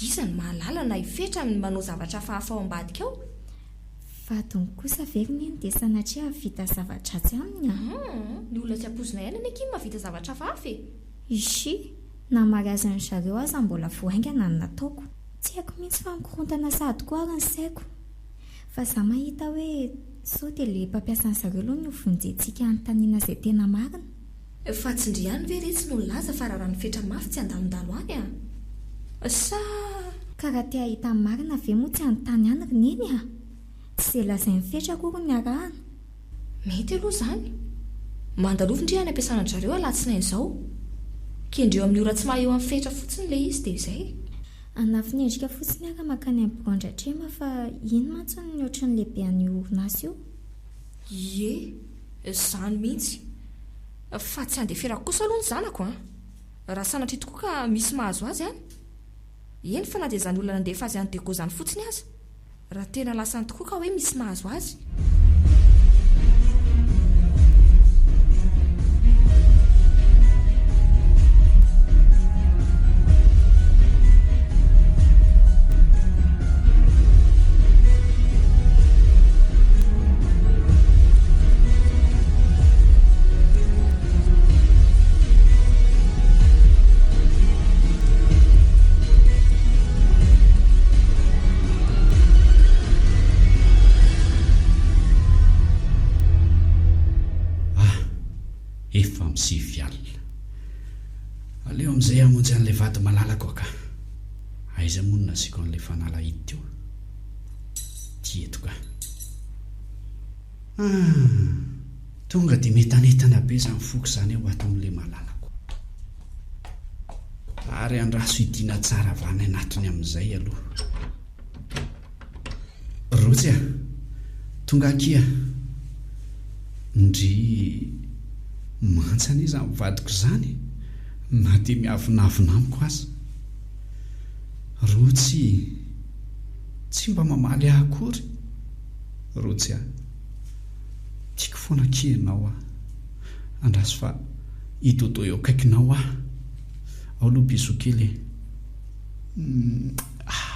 Iza no mahalala na i Fetra no manao zavatra hafahafa ao ambadika ao? Vadiny kosa ve ry neny dia sanatria hahavita zava-dratsy aminy a! Humm, ny olona tsy ampoizina ihany anie akia no mahavita zavatra hafahafa e! Ishii, na mariazin'ny zareo aza mbola vao haingana no nataoko. Tsy haiko mihitsy fa mikorontana sahady koa ary ny saiko. Fa za mahita hoe sao dia le mpampiasa an'zareo aloha no vonjentsika hanontaniana izay tena marina. Fa tsy ndry ihany ve retsy no nilaza fa raran'ny fetra mafy tsy handalondalo any a? Sa. Ka raha te hahita ny marina ve moa tsy hanontany ihany ry neny a? Tsy izay lazain'i Fetra akory no niarahana. Mety aloha izany. Mandalova ndry any am-piasana an-dry zareo alatsinainy izao. Kendreo amin'ny ora tsy maha eo an'i Fetra fotsiny ilay izy dia izay. Hanafin'endrika fotsiny aho raha mankany amin'ny biraon-dRatrema fa iny mantsy no ohatry ny lehibe an'io orinasa io. Ie, izany mihitsy. Fa tsy handeferako kosa aloha ny zanako an! Raha sanatria tokoa ka misy mahazo azy any. Eny fa na dia izany olona nandefa azy any Diego izany fotsiny aza. Raha tena lasany tokoa ka hoe misy mahazo azy. Ah, efa amin'ny sivy alina. Aleo amin'izay hamonjy an'ilay vady malalako aho ka. Aiza moa no nasiako an'ilay fanalahidy teo? Ty eto ka. Ah, tonga dia mientanentana be izany foko izany aho ato amin'ilay malalako. Ary andraso hidiana tsara avy any anatiny amin'izay aloha. Rotsy a! Tonga akia! Ndry! Mantsa anie izany vadiko izany e! Na dia miavonavona amiko aza. Rotsy! Tsy mba mamaly ahy akory. Rotsy a! Tiako foana akia ianao a! Andraso fa i Dodo eo akaikinao aho. Ao aloha bisous kely e! Ah!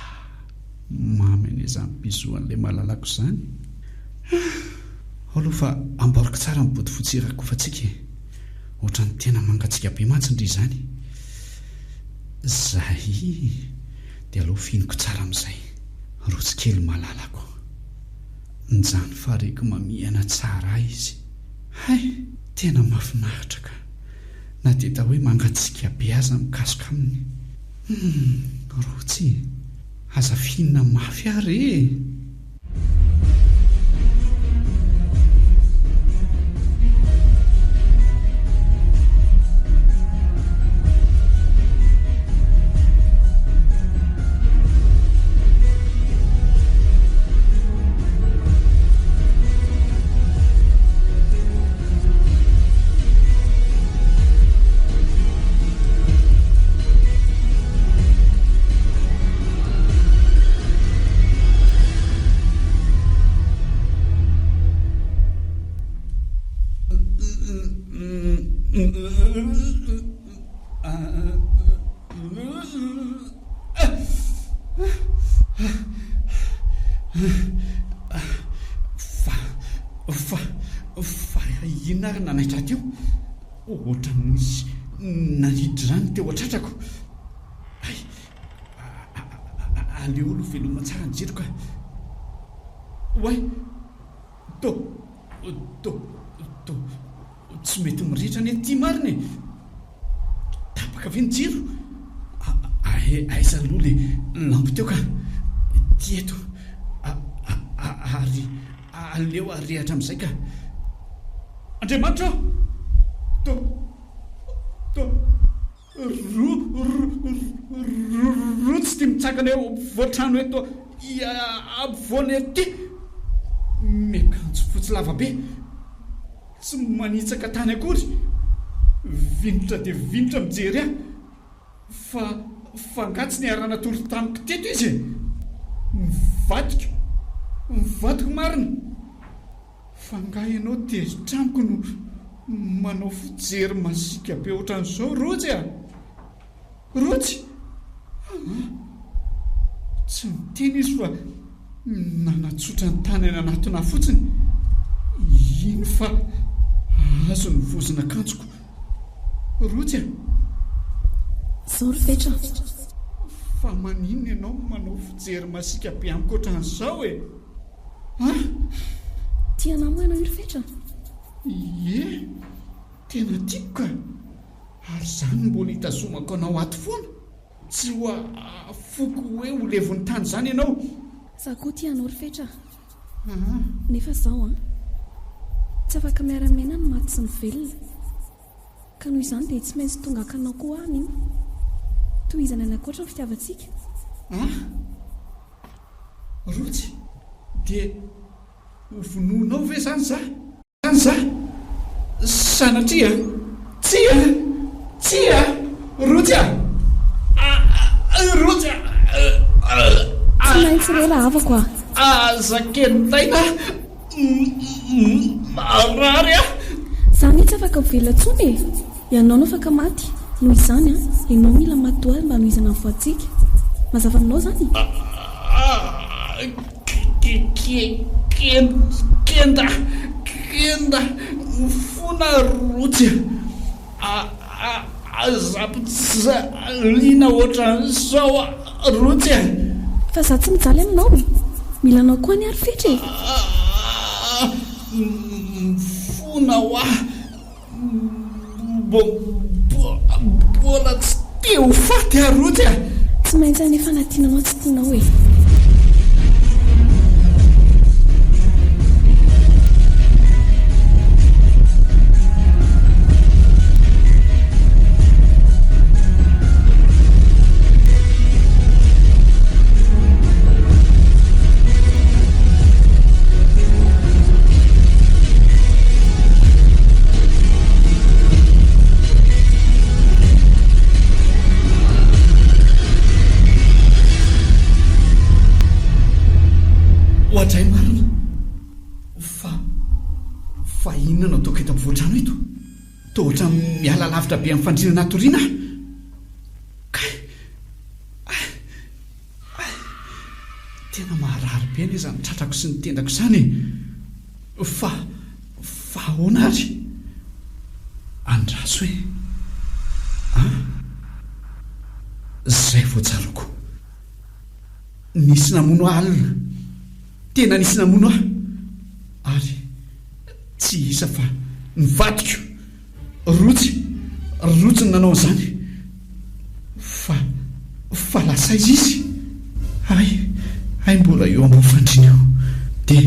Mamy anie izany bisous an'ilay malalako izany. Ah! Ao aloha fa amboariko tsara ny bodofotsy hirakofantsika e! Ohatran'ny tena mangatsiaka be mantsy ndry izany. Zay! Dia aleo fihiniko tsara amin'izay. Rotsy kely malalako. Njany fa reko mamihana tsara ahy izy. Hay! Tena mahafinaritra ka! Na dia atao hoe mangatsiaka be aza mikasoka aminy. Humm! Rotsy e! Aza fihinina mafy aho re e! Fa, fa, fa inona ary nanaitra ahy teo? Ohatran'ny nisy nanidry izany teo an-tratrako. Hay, aleo aloha veloma tsara ny jiro ka. Oay! To, to, to, tsy mety mirehitra anie ity marina e! Tapaka ve ny jiro? Aiza aloha le lampy teo ka? Ity eto. Ary aleo arehatra amin'izay ka. Andriamanitra ô! To, to. Ro, ro, ro, tsy tia mitsangana eo ampovoan-trano eto ampovoany aty. Miakanjo fotsy lava be. Tsy manitsaka tany akory. Vinitra dia vinitra mijery ahy. Fa, fa angaha tsy niara-natory tamiko teto izy e? Ny vadiko, ny vadiko marina. Fa angaha ianao tezitra amiko no manao fijery masiaka be ohatran'izao Rojo a? Rojo? Aa! Tsy niteny izy fa nanatsotra ny tanany nanatona ahy fotsiny. Iny fa azo ny vozon'akanjoko. Rojo a! Izao ry Fetra a! Fa maninona ianao no manao fijery masiaka be amiko ohatran'izao e? A! Tia anah moa ianao io ry Fetra? Ie, tena tiako ka! Ary izany no mbola itazomako anao ato foana. Tsy ho afoko hoe ho levon'ny tany izany ianao. Za koa tia anao ry Fetra a! Nefa izao an! Tsy afaka miara-miaina ny maty sy ny velona. Ka noho izany dia tsy maintsy tonga haka anao koa aho anio. Tohizana any ankoatra ny fitiavantsika. A! Rotsy, dia ho vonoinao ve izany za? Izany za? Sanatria a! Tsia! Tsia! Rotsy a! Rotsy a! Tsy maintsy re rahavako a! Aza kendaina Marary aho. Za mihitsy afaka ho velona tsony e! Ianao no afaka maty, noho izany an, ianao mila maty toa ahy mba hanohizana ny voantsika. Mazava aminao izany? Kenda, kenda, mifona rotsy a! Aza ampijaliana ohatran'izao Rotsy a! Fa za tsy mijaly aminao e! Mila anao koa anie ary Fetra e! Mifona hoa! Mbola tsy te ho faty aho Rotsy a! Tsy maintsy anefa na tianao na tsy tianao e! Inona no ataoko eto ampovoan-trano eto? Toa ohatran'ny miala lavitra be amin'ny fandriana natoriana aho. Kay! Ay! Ay! Tena maharary be anie izany tratrako sy ny tendako izany e! Fa, fa ahoana ary? Andraso e! An! Izay vao tsaroako. Nisy namono ahy alina. Tena nisy namono ahy. Ary tsy iza fa ny vadiko. Rotsy, Rotsy no nanao an'izany. Fa, fa lasa aiza izy? Hay, hay mbola eo ambony fandriana eo. Dia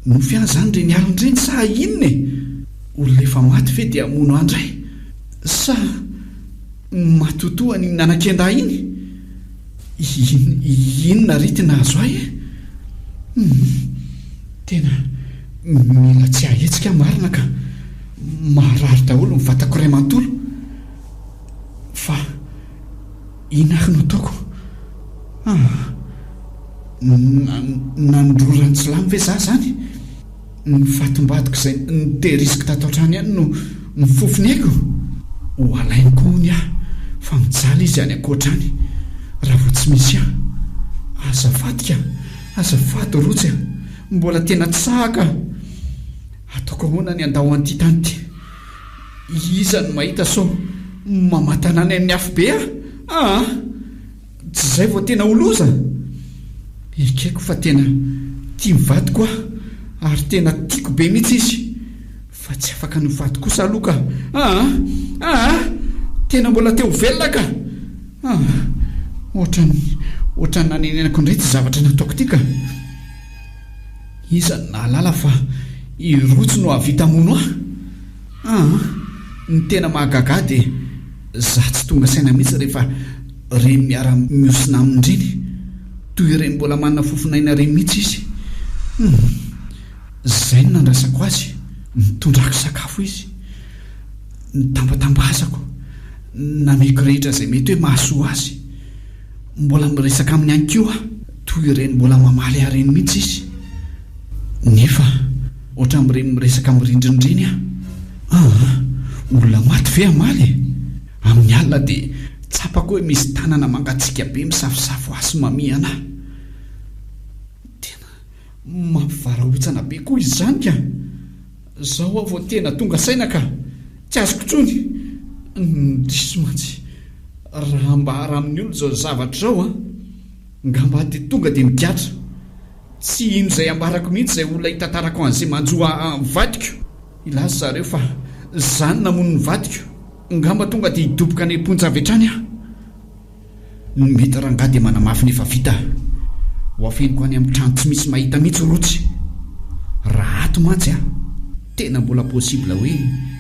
nofy ahy izany ireny alina ireny sa inona e? Olona efa maty ve dia hamono ahy indray? Sa matotoa an'iny nanakenda ahy iny? In, inona ary ity nahazo ahy e? Humm, tena mila tsy hahetsika aho marina ka. Marary daholo ny vatako iray manontolo. Fa inona ary no ataoko? Ah, nandrora an-tsilamo ve za zany? Ny fatim-badiko izay notehiriziko tato an-trano ihany no mifofo ny aiko. Ho alainy koa hono aho fa mijaly izy any ankoatra any raha vao tsy misy ahy. Azafady ka! Azafady Rotsy a! Mbola tena tsy sahy ka! Ataoko ahoana ny handao an'ity tany ity? Iza no mahita sao mamatana any amin'ny afobe aho? Aa! Tsy izay vao tena ho loza? Ekeko fa tena tia ny vadiko aho ary tena tiako be mihitsy izy fa tsy afaka ny ho faty kosa aloha ka! Aa! Aa! Tena mbola te ho velona ka! Aa! Ohatran'ny ohatran'ny nanenenako indray ity zavatra nataoko ity ka! Iza no nahalala fa i Rotsy no hahavita hamono ahy? Aa! Ny tena mahagaga ahy dia za tsy tonga saina mihitsy rehefa reny miara-mihosina aminy ireny. Toy ireny mbola manana fofon'aina ireny mihitsy izy. Hum! Izay no nandraisako azy, nitondrako sakafo izy, nitambatambazako, nameko rehetra izay mety hoe mahasoa azy. Mbola miresaka aminy ihany koa aho, toy ireny mbola mamaly ahy ireny mihitsy izy. Nefa ohatran'ireny miresaka amin'ny rindrina ireny aho. Aa! Olona maty ve hamaly e? Amin'ny alina dia tsapako hoe misy tanana mangatsiaka be misafosafo ahy sy mamihana ahy. Tena mampivarahontsana be koa izany ka! Zao aho vao tena tonga saina ka! Tsy azoko intsony! Ny diso mantsy raha ambara amin'ny olona izao zavatra izao an! Ngamba aho dia tonga dia migadra! Tsy hino izay ambarako mihitsy izay olona hitantarako an'izay manjo ahy vadiko! Hilaza zareo fa za no namono ny vadiko! Ngamba tonga dia hidoboka any am-ponja avy hatrany aho! Ny mety rangahy dia manamafy ny efa vita. Ho afeniko any amin'ny trano tsy misy mahita mihitsy Rotsy. Raha ato mantsy a, tena mbola possible hoe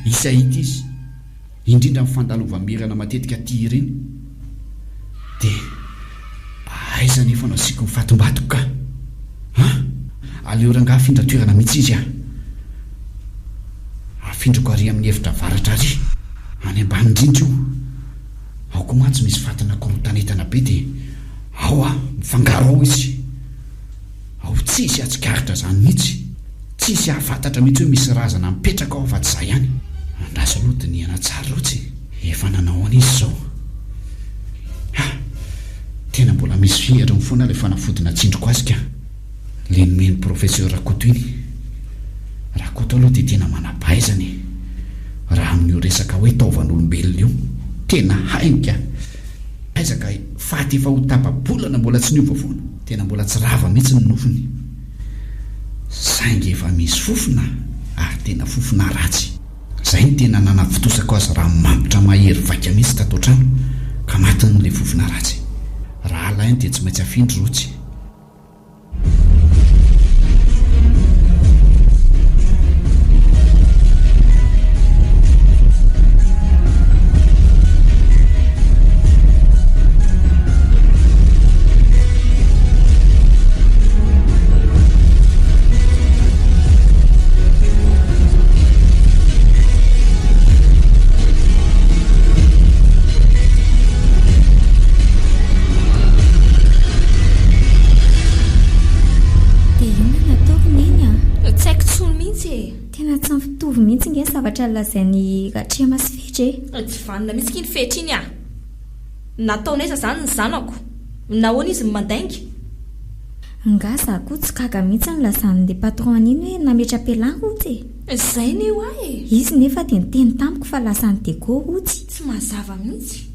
hisy hahita izy. Indrindra amin'ny fandalova-mirana matetika aty ireny. Dia aiza anefa no asiako ny fatim-batiko ka? An? Aleo rangahy afindra toerana mihitsy izy a. Afindrako ary amin'ny efitra avaratra ary, any ambany indrindra io. Ao koa mantsy misy fatina korotanetana be dia ao ah, mifangaro ao izy. Ao tsisy hatsikaritra zany mihitsy. Tsisy hahafantatra mihitsy hoe misy razana mipetraka ao afa-tsy za ihany. Andraso aloha dinihana tsara rotsy e. Efa nanao ahoana izy izao? Ha! Tena mbola misy heriny foana ilay fanafody natsindriko azy ka. Le nomen'i Professeur Rakoto iny. Rakoto aloha dia tena manam-pahaizana e! Raha amin'io resaka hoe taovan'olombelona io. Tena hainy ka! Aiza ka faty efa ho tapa-bolana mbola tsy niova foana. Tena mbola tsy rava mihitsy ny nofony. Saingy efa misy fofona ary tena fofona ratsy. Izay no tena nanavotosako azy raha mampitra mahery vaika mihitsy tato an-trano ka matiny ilay fofona ratsy. Raha alainy dia tsy maintsy afindra rotsy. zavatra lazain'i Ratrema sy Fetra e! Tsy vanona mihitsy iny Fetra iny ah! Nataony aiza izany ny zanako? Nahoana izy no mandainga? Nga za koa tsy gaga mihitsy nilazan'le patron an'iny hoe nametra-pialana Rotsy e! Izay ne hoa e! Izy nefa dia niteny tamiko fa lasa any Diego Rotsy. Tsy mazava mihitsy.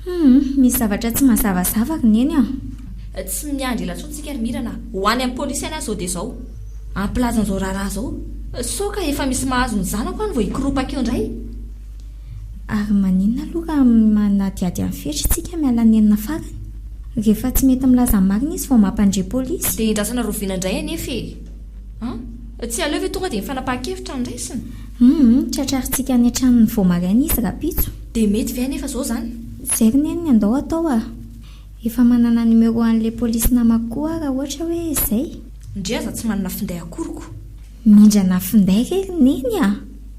Humm, misy zavatra tsy mazavazava ry Neny a! Tsy miandry ela intsony tsika ry Mirana a! Ho any amin'ny polisy any aho izao dia izao. Hampilaza an'izao raharaha izao. Sao ka efa misy mahazo ny zanako any vao hikoropaka eo indray. Ary maninona aloha raha manadihady an'i Fetra isika miala nenina farany? Rehefa tsy mety milaza ny marina izy vao mampandre polisy. Dia endrasana roviana indray anefa e! An? Tsy aleo ve tonga dia ny fanapahan-kevitra no raisina? Humm, tratrarintsika any an-tranony vao maraina izy rahampitso. Dia mety ve anefa izao izany? Izay ry neny andao atao a! Efa manana numéro an'ilay polisy namako koa aho raha ohatra hoe izay. Ndry aza tsy manana finday akory ko. Mindrana finday re ry neny a!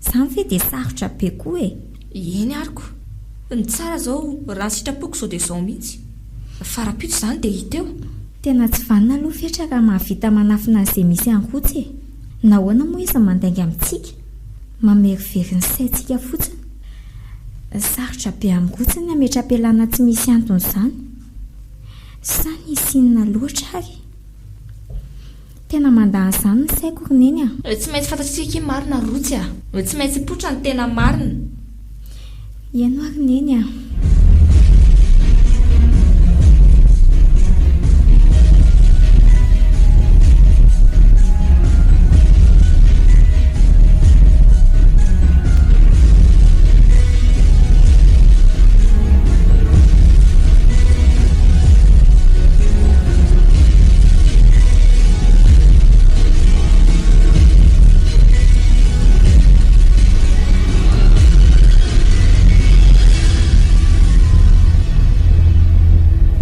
Izany ve dia sarotra be koa e! Eny ary ko. Ny tsara izao raha ny sitrapoko izao dia izao mihitsy. Fa rahampitso izany dia hita eo. Tena tsy vanona aloha Fetra raha mahavita manafina an'izay misy any Rotsy e! Nahoana moa izy no mandainga amintsika? Mamerivery ny saintsika fotsiny. Sarotra be amin'i Rotsy ny hametra-pialana tsy misy antony izany. Sa nisy inona loatra ary? Tena mandà an'izany ny saiko ry Neny a! Tsy maintsy fantatsika akia marina ry Rotsy a! Tsy maintsy hipoitra ny tena marina. Heno ary Neny a!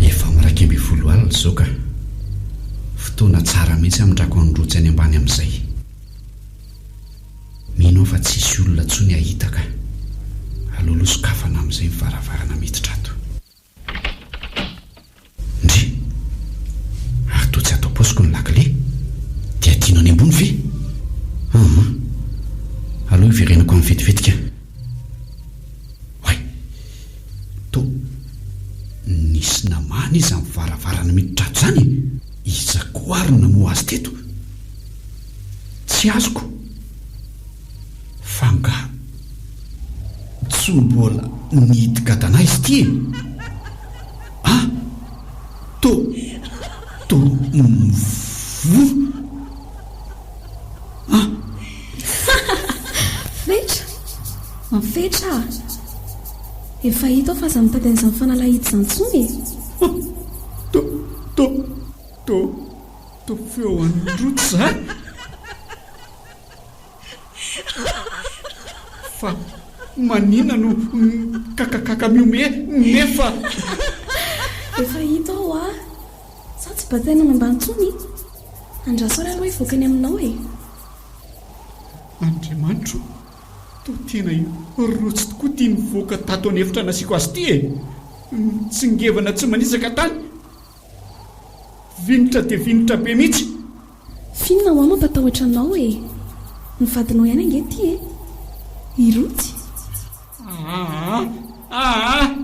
Efa amin'ny 11 alina izao ka. Fotoana tsara mihitsy hamindrako an'i Rotsy any ambany amin'izay. Mino aho fa tsy hisy olona intsony hahita ka. Aleo aloha sokafana amin'izay ny varavarana miditra ato. Ndry! Ary toa tsy ato am-paosiko ny lakile? Dia adino any ambony ve? Aa! Aleo hiverenako any vetivety ka. Oay! Toa nisy namana izany varavarana miditra ato izany e! Iza koa ary no namoha azy teto? Tsy azoko. Fa angaha tsy mbola nihidy gadana izy ity e? A! To, to mivoha. A! Fetra! Fetra a! Efa hita aho fa aza mitady an'izany fanalahidy izany intsony e! To, to, to, to feo an'i Rotsy izany? Fa maninona no mikakakaka mihomehy nefa. Efa hita aho a! Sa tsy bataina any ambany intsony? Andraso ary aloha hivoaka any aminao e! Andriamanitro o! Toa tena i Rotsy tokoa ity nivoaka tato an'efitra nasiako azy ity e! Mitsingevana tsy manitsaka tany! Vinitra dia vinitra be mihitsy! F'inona hoa mampatahotra anao e? Ny vadinao ihany ange ity e! I Rotsy. Aa! Aa!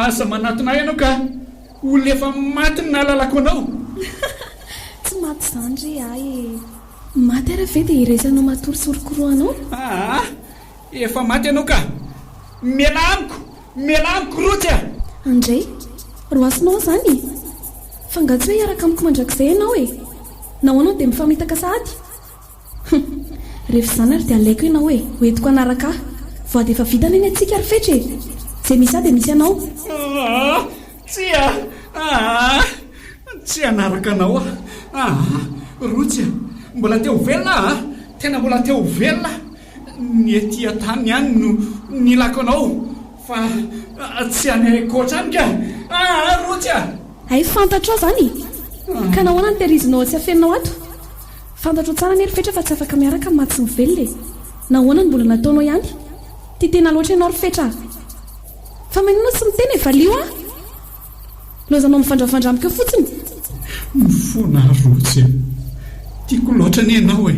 Aza manatona ahy ianao ka! Olona efa maty no nahalalako anao! Tsy maty izany re ahy e! Maty ary ve dia iraisanao matory sy orokorohanao? Aa! Efa maty ianao ka! Mialà amiko! Mialà amiko Rotsy a! André, roasinao aho izany e! Fa angaha tsy hoe hiaraka amiko mandrakizay ianao e? Nahoana no dia mifamitaka sahady? Hum! Rehefa izany ary dia alaiko ianao e! Ho entiko hanaraka ahy. Voady efa vita anie ny antsika ry Fetra e! Izay misy ahy dia misy anao. Aa! Tsia! Aa! Tsy hanaraka anao aho. Aa! Rotsy a! Mbola te ho velona aho a! Tena mbola te ho velona aho! Ny ety an-tany ihany no nilako anao fa tsy any ankoatra any ka! Aa! Rotsy a! Hay fantatrao izany e! Ka nahoana no tehirizinao tsy afeninao ato? Fantatrao tsara anie ry Fetra fa tsy afaka miaraka amin'ny maty sy ny velona e! Nahoana no mbola nataonao ihany? Tia tena loatra ianao ry Fetra a! Fa maninona tsy miteny e? Valio aho! Lozanao mivandravandra amiko eo fotsiny. Mifona aho Rotsy a! Tiako loatra anie ianao e!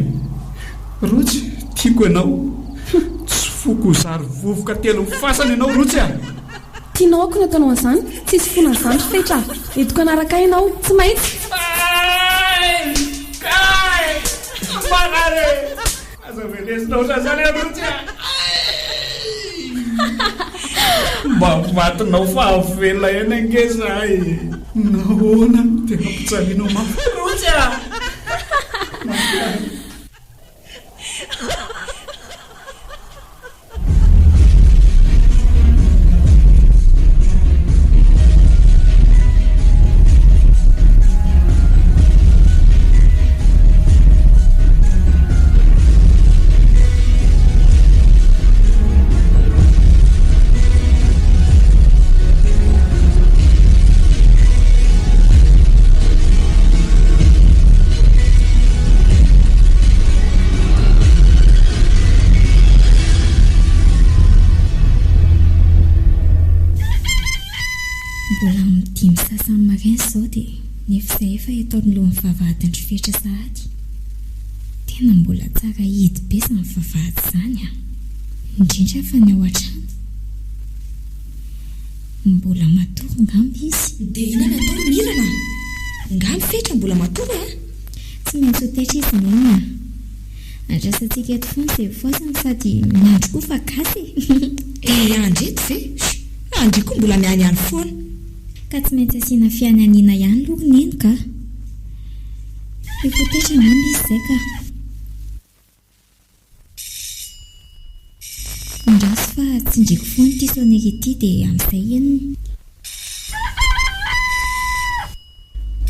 Rotsy, tiako ianao. Tsy. Foko ho zary vovoka telon'ny fasana ianao Rotsy a! Tianao aoko ny ataonao an'izany? Tsisy fona an'izany ry Fetra a! Entiko hanaraka ahy ianao, tsy maintsy! Kay! Kay! Marary e! Aza velesina ohatran'izany aho Rotsy a! Mba matinao fahavelona ihany ange za e! Nahoana no dia ampijalianao mafy Rotsy a! Mbola amin'ny dimy sasany maraina izao dia nefa izay efa eto anoloan'ny vavahadin-dry Fetra sahady. Tena mbola tsara hidy be izany vavahady izany an! Indrindra fa ny ao an-trano. Mbola matory ngamba izy. Dia inona no atao ry Mirana a? Nga ny Fetra mbola matory a? Tsy maintsy ho taitra izy Neny a! Andrasantsika eto foana izay voasany sady miandry koa fa gasy e! Dia hiandry eto ve? Andry koa mbola mianiany foana. Ka tsy maintsy asiana fianianiana ihany aloha ry Neny ka! Efa ho taitra angamba izy izay ka! Andraso fa tsindriako foana ity sonnerie ity dia amin'izay henony.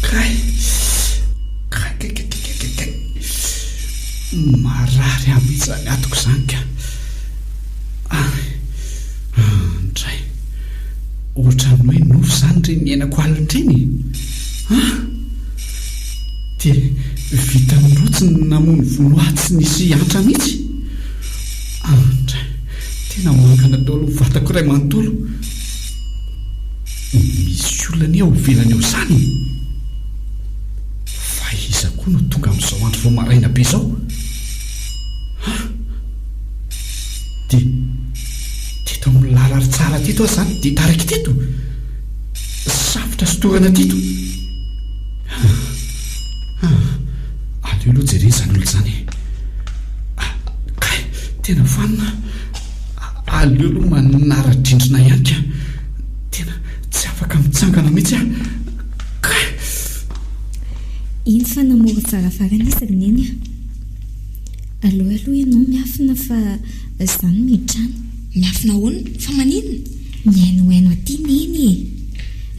Kay! Kay kay kay kay kay kay! Marary ahy mihitsy izany atiko izany ka! Ay! Andray! Ohatran'ny hoe nofy izany ireny niainako alina ireny e! An! Dia vitan'ny rotsy ny namonovono ahy tsy nisy antra mihitsy? Andray! Tena mangana daholo ny vatako iray manontolo. Misy olona anie ao ivelany ao izany e! Fa iza koa no tonga amin'izao andro vao maraina be izao? An! Dia teto amin'ny lalan-tsara teto aho izany dia taraiky teto? Safotra sy torana teto? Aleo aloha jerena izany olona izany e. Kay, tena vanona. Aleo aloha manara-drindrina ihany ka. Tena tsy afaka mitsangana mihitsy aho. Kay! Iny fa namoron-tsaravarana izy ry Neny a. Aleo aloha ianao miafina fa izaho no miditra any. Miafina ahoana? Fa maninona? Mihainohaino aty Neny e!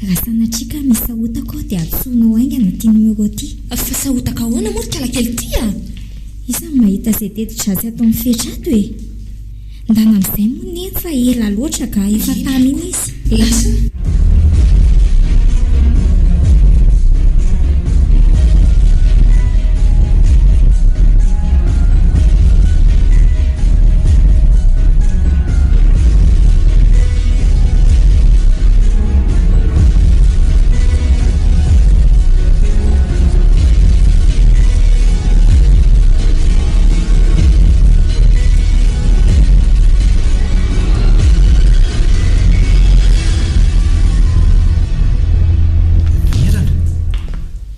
Raha sanatria ka misy sahotaka ao dia antsoinao haingana ity numéro ity. Fa sahotaka ahoana moa ry kalakely ity a? Iza no mahita izay teti-dratsy ataon'i Fetra ato e? Ndana amin'izay moa Neny fa ela loatra ka, efa tamy iny izy. Lasa. Mirana,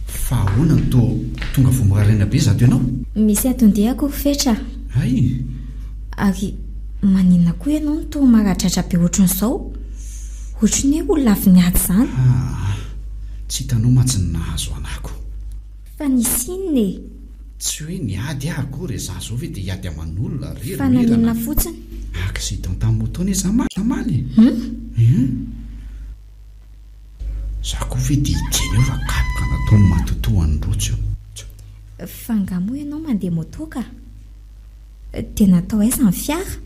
fa ahoana no toa tonga vao maraina be izato ianao? Misy anton-diako ry Fetra a! Hay! Ary maninona koa ianao no toa maradratra be ohatran'izao? Ohatran'ny hoe olona avy niady izany. Aa, tsy hitanao mantsy ny nahazo anako. Fa nisy inona e? Tsy hoe niady aho akory e, za zao ve dia hiady aman'olona re ry Fa Mirana? naninona fotsiny? Accident tamin'ny moto anie za namaly e. Hum? Hum. Za koa ve dia hiteny eo fa kapoka nataon'i Matotoa an'i Rojo io. Fa nga moa ianao mandeha moto ka? Dia natao aiza ny fiara?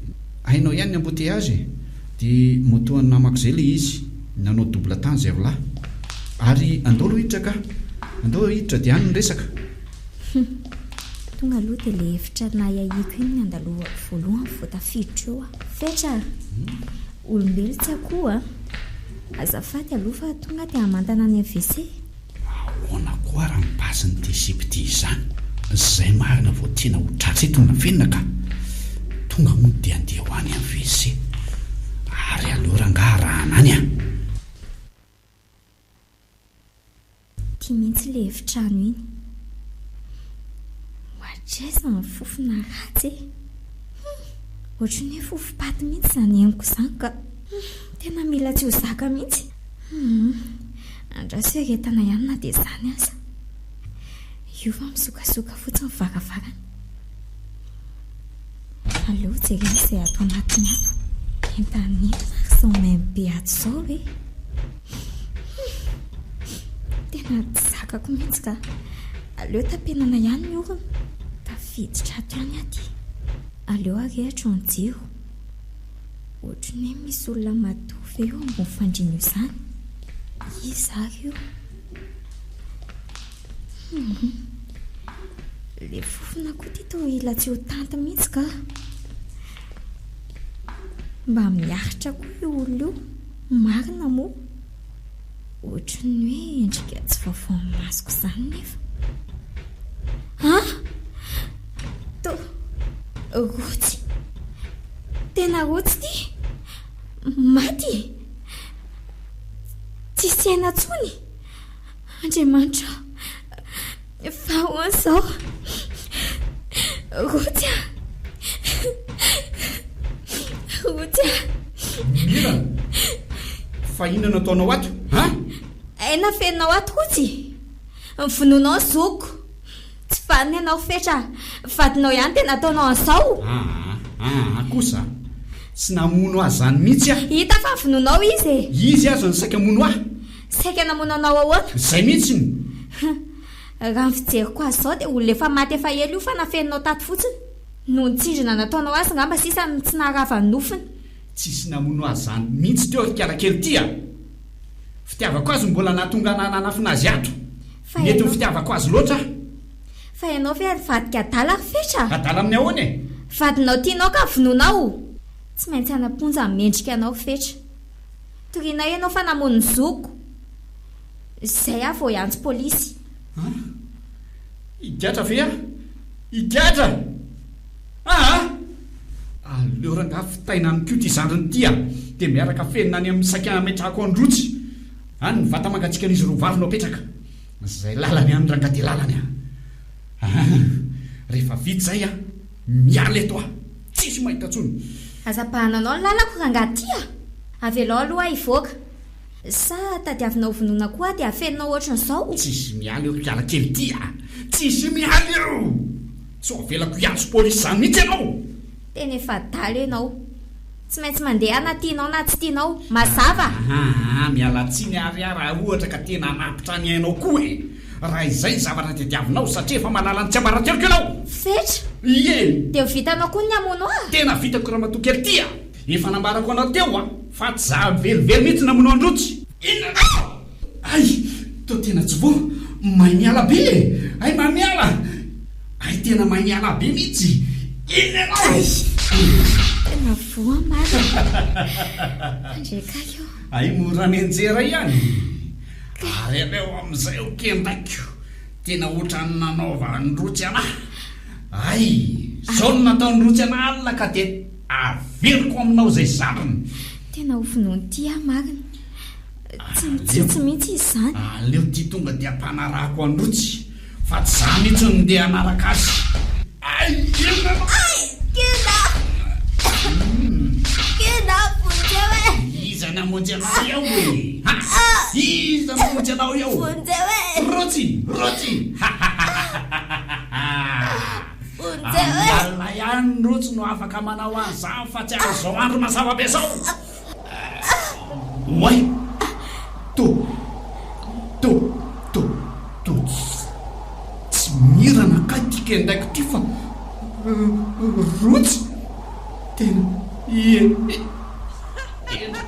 Hainao ihany ny embouteillage e! Dia moto an'ny namako izay ilay izy, nanao double tany izay roa lahy. Ary andao aloha hiditra ka! Andao hiditra dia any ny resaka. Hum. Tonga aloha dia ilay efitra nahiahiako iny ny andalovako voalohany vao tafiditra eo aho. Fetra a! Olombelo tsy akoho a! Azafady aloha fa tonga dia hamantana any amin'ny WC. Ahoana koa raha ny basin'ity sipa ity izany? Izay marina vao tena ho tratra eto ny nafenina ka! Tonga moa dia andeha ho any amin'ny WC. Ary aleo rangaha arahana any a! Ity mihitsy ilay efitrano iny. Ohatr'aiza ny fofona ratsy e! Hum! Ohatry ny hoe fofom-paty mihitsy izany henoko izany ka. Hum! Tena mila tsy ho zaka mihitsy. Hum! Andraso hiaretana ihany na dia izany aza. Io fa misokasoka fotsiny ny varavarana. Aleo jerena izay ato anatiny ato. Entana inona ary izao maimbo be ato izao e? Tena tsy zakako mihitsy ka. Aleo tapenana ihany ny orona. Tafiditra ato ihany aho ity. Aleo arehitro ny jiro. Ohatry ny hoe misy olona matory ve eo ambony fandriana io izany? Iza ary io? Hum. Ilay fofona koa ity toa hila tsy ho tanty mihitsy ka. Mba miaritra koa io olona io, marina moa. Ohatry ny hoe endrika tsy vaovao amin'ny masoko izany nefa. Ah! To rotsy. Tena rotsy ity. Maty. Tsisy aina intsony. Andriamanitra ô, fa ahoana izao? Rotsy a! Rotsy a! Mira! Fa inona no ataonao ato? Ha? Aina afeninao ato Rotsy? Ny vonoinao ny zokiko. Tsy vanona ianao Fetra a! Vadinao ihany dia nataonao an'izao? Aa, aa kosa! Tsy namono ahy izany mihitsy aho. Hita fa vonoinao izy e! Izy aza no saika hamono ahy. Saika namono anao ahoana? Izay mihitsy no. Raha ny fijeriko azy izao dia olona efa maty efa ela io fa nafeninao tato fotsiny. Noho ny tsindrona nataonao azy ngamba sisa no tsy naharava ny nofony. Tsisy namono azy izany mihitsy teo ry kialakely ity a! Fitiavako azy no mbola nahatonga anah nanafina azy ato. Fa Mety ho ianao. fitiavako azy loatra aho. Fa ianao ve nivadika adala ry Fetra? Adala amin'ny ahoana e? Vadinao tianao ka vonoinao. Tsy maintsy any am-ponja ny mendrika anao ry Fetra. Torianay ianao fa namono ny zokiko. Izay aho vao hiantso polisy. An? Higadra ve aho? Higadra? Aa! Aleo rangahy vitaina amiko ity zandriny ity a! Dia miaraka afenina any amin'ny saika hametrahako an-drotsy. Any ny vata mangatsiakan'izy roa vavy no apetraka. Izay lalany any rangahy dia lalany a! Aa! Rehefa vita izay a! Miala eto aho! Tsisy mahita intsony! Aza abahananao ny lalako rangahy ty a! Avelao aloha aho hivoaka. Sa tadiavinao vonoina koa aho dia afeninao ohatran'izao? Tsisy miala eo ry kiala kely ty a! Tsisy miala eo! Tsy ho avelako hiantso polisy izany mihitsy ianao! Tena efa adala ianao. Tsy maintsy mandeha aho na tianao na tsy tianao. Mazava? Aa, miala tsiny ary aho raha ohatra ka tena hanapitra ny ainao koa e! Raha izay ny zavatra tadiavinao, satria efa mahalala ny tsiambarateloko ianao! Fetra? Ie! Dia ho vitanao koa ny hamono ahy? Tena vitako ramatoa kely ty a! Efa nambarako anao teo a! Fa tsy za velively mihitsy namono an-drotsy! Inona no? Hay! Toa tena tsy voa! Mahay miala be e! Hay mahay miala! Hay tena mahay miala be mihitsy! Inona ianao? Hay! Tena voa marina! Andriakaiky ô! Hay mora mianjera ihany! Ary aleo amin'izay ho kendaiko! Tena ohatran'ny nanaovan'i Rotsy anah! Hay! Izao no nataon'i Rotsy anah alina ka dia averiko aminao izay zandriny! Tena ho vonoin'ity aho marina! Tsy mitsitsy mihitsy izy izany! Aleo ity tonga dia ampanarahako an'i Rotsy fa tsy za mihitsy no ndeha hanaraka azy! Hay! Inona no. Hay! Kenda! Kenda! Vonjeo e! Iza namonjy anao eo e? Ha! Iza namonjy anao eo? Vonjeo e! Rotsy! Rotsy! Hahahahahaha! Vonjeo e! Amin'ny alina ihany Rotsy no afaka manao an'izany fa tsy amin'izao andro mazava be izao! Oay! To! To! To! To! Tsy mirana kay ty kendaiko ty fa rotsy! Tena ie! Tena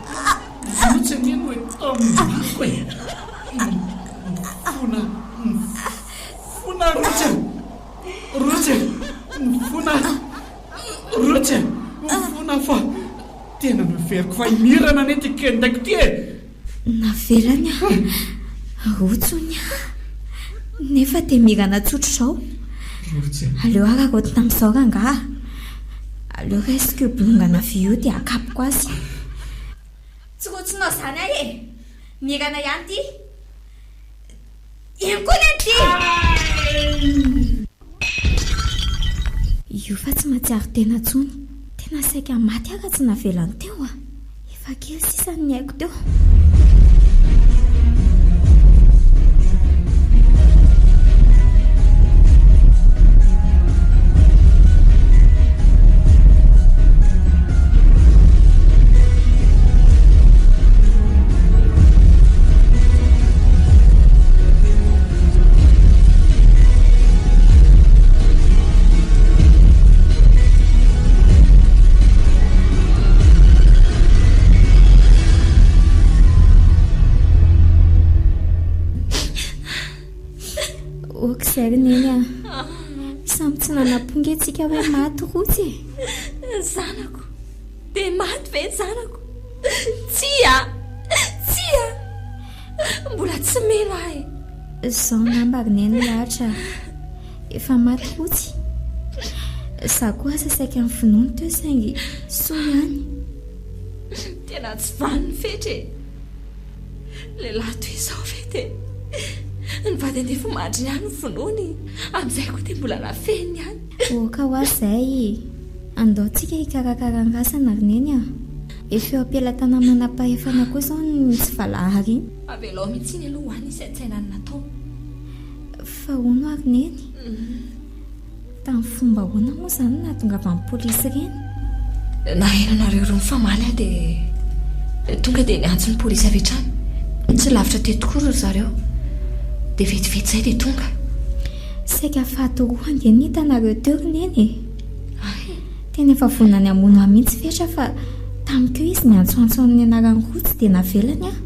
rotsy anie no eto aminako e! Mifona! Mifona rotsy e! Rotsy e! Mifona! Rotsy e! Mifona fa tena noheveriko fa i Mirana anie ty kendaiko ty e! Navelany aho, rotsy hono aho, nefa dia mirana tsotra izao. Rotsy e! Aleo araraotina amin'izao rangaha. Aleo raisiko io bolongana vy io dia akapoko azy. Tsy rotsinao izany aho e! Mirana ihany ity. Iny koa neny ity! Io fa tsy mahatsiaro tena intsony. Tena saika maty aho raha tsy navelany teo a! Efa kely sisa ny aiko teo. Ok izay ry Neny a! Samy tsy nanam-po nge tsika hoe maty rotsy e! Zanako! Dia maty ve ny zanako? Tsia! Tsia! Mbola tsy mino aho e! Izao angamba ry Neny lahatra efa maty rotsy. Izaho koa aza saika nivonono teo saingy soa ihany. Tena tsy vanona ny Fetra e! Lehilahy toy izao ve dia ny vady andefimandriny ihany no vonoiny? Amin'izay koa dia mbola nafeniny ihany. Oka ho azy izay. Andao tsika hikarakara ny razana ry Neny a! Efa eo am-pelatanan'ny manam-pahefana koa izao ny tsy valahara iny. Avelao mihitsy iny aloha ho any hisaintsaina ny nataony. Fa hono ary Neny? Tamin'ny fomba ahoana moa izany no nahatongavan'ny polisy ireny? Naheno anareo roa nifamaly aho dia tonga dia niantso ny polisy avy hatrany. Tsy lavitra teto koa ry zareo. Dia vetivety izay dia tonga. Saika faty roa ange no hitanareo teo ry Neny e! Hay! Tena efa vonona ny hamono ahy mihitsy Fetra fa tamiko eo izy niantsoantso amin'ny anaran'i Rotsy dia navelany aho.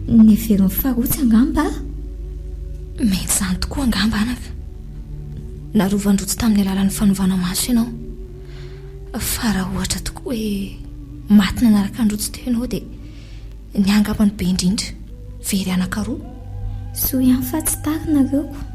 Neveriny fa Rotsy angamba aho. Mety izany tokoa angamba anaka. Narovan-drotsy tamin'ny alalan'ny fanovana maso ianao. Fa raha ohatra tokoa hoe maty nanaraka an-drotsy teo ianao dia ny ahy angamba no be indrindra. Very anaka roa. Soa ihany fa tsy tara nareo ko.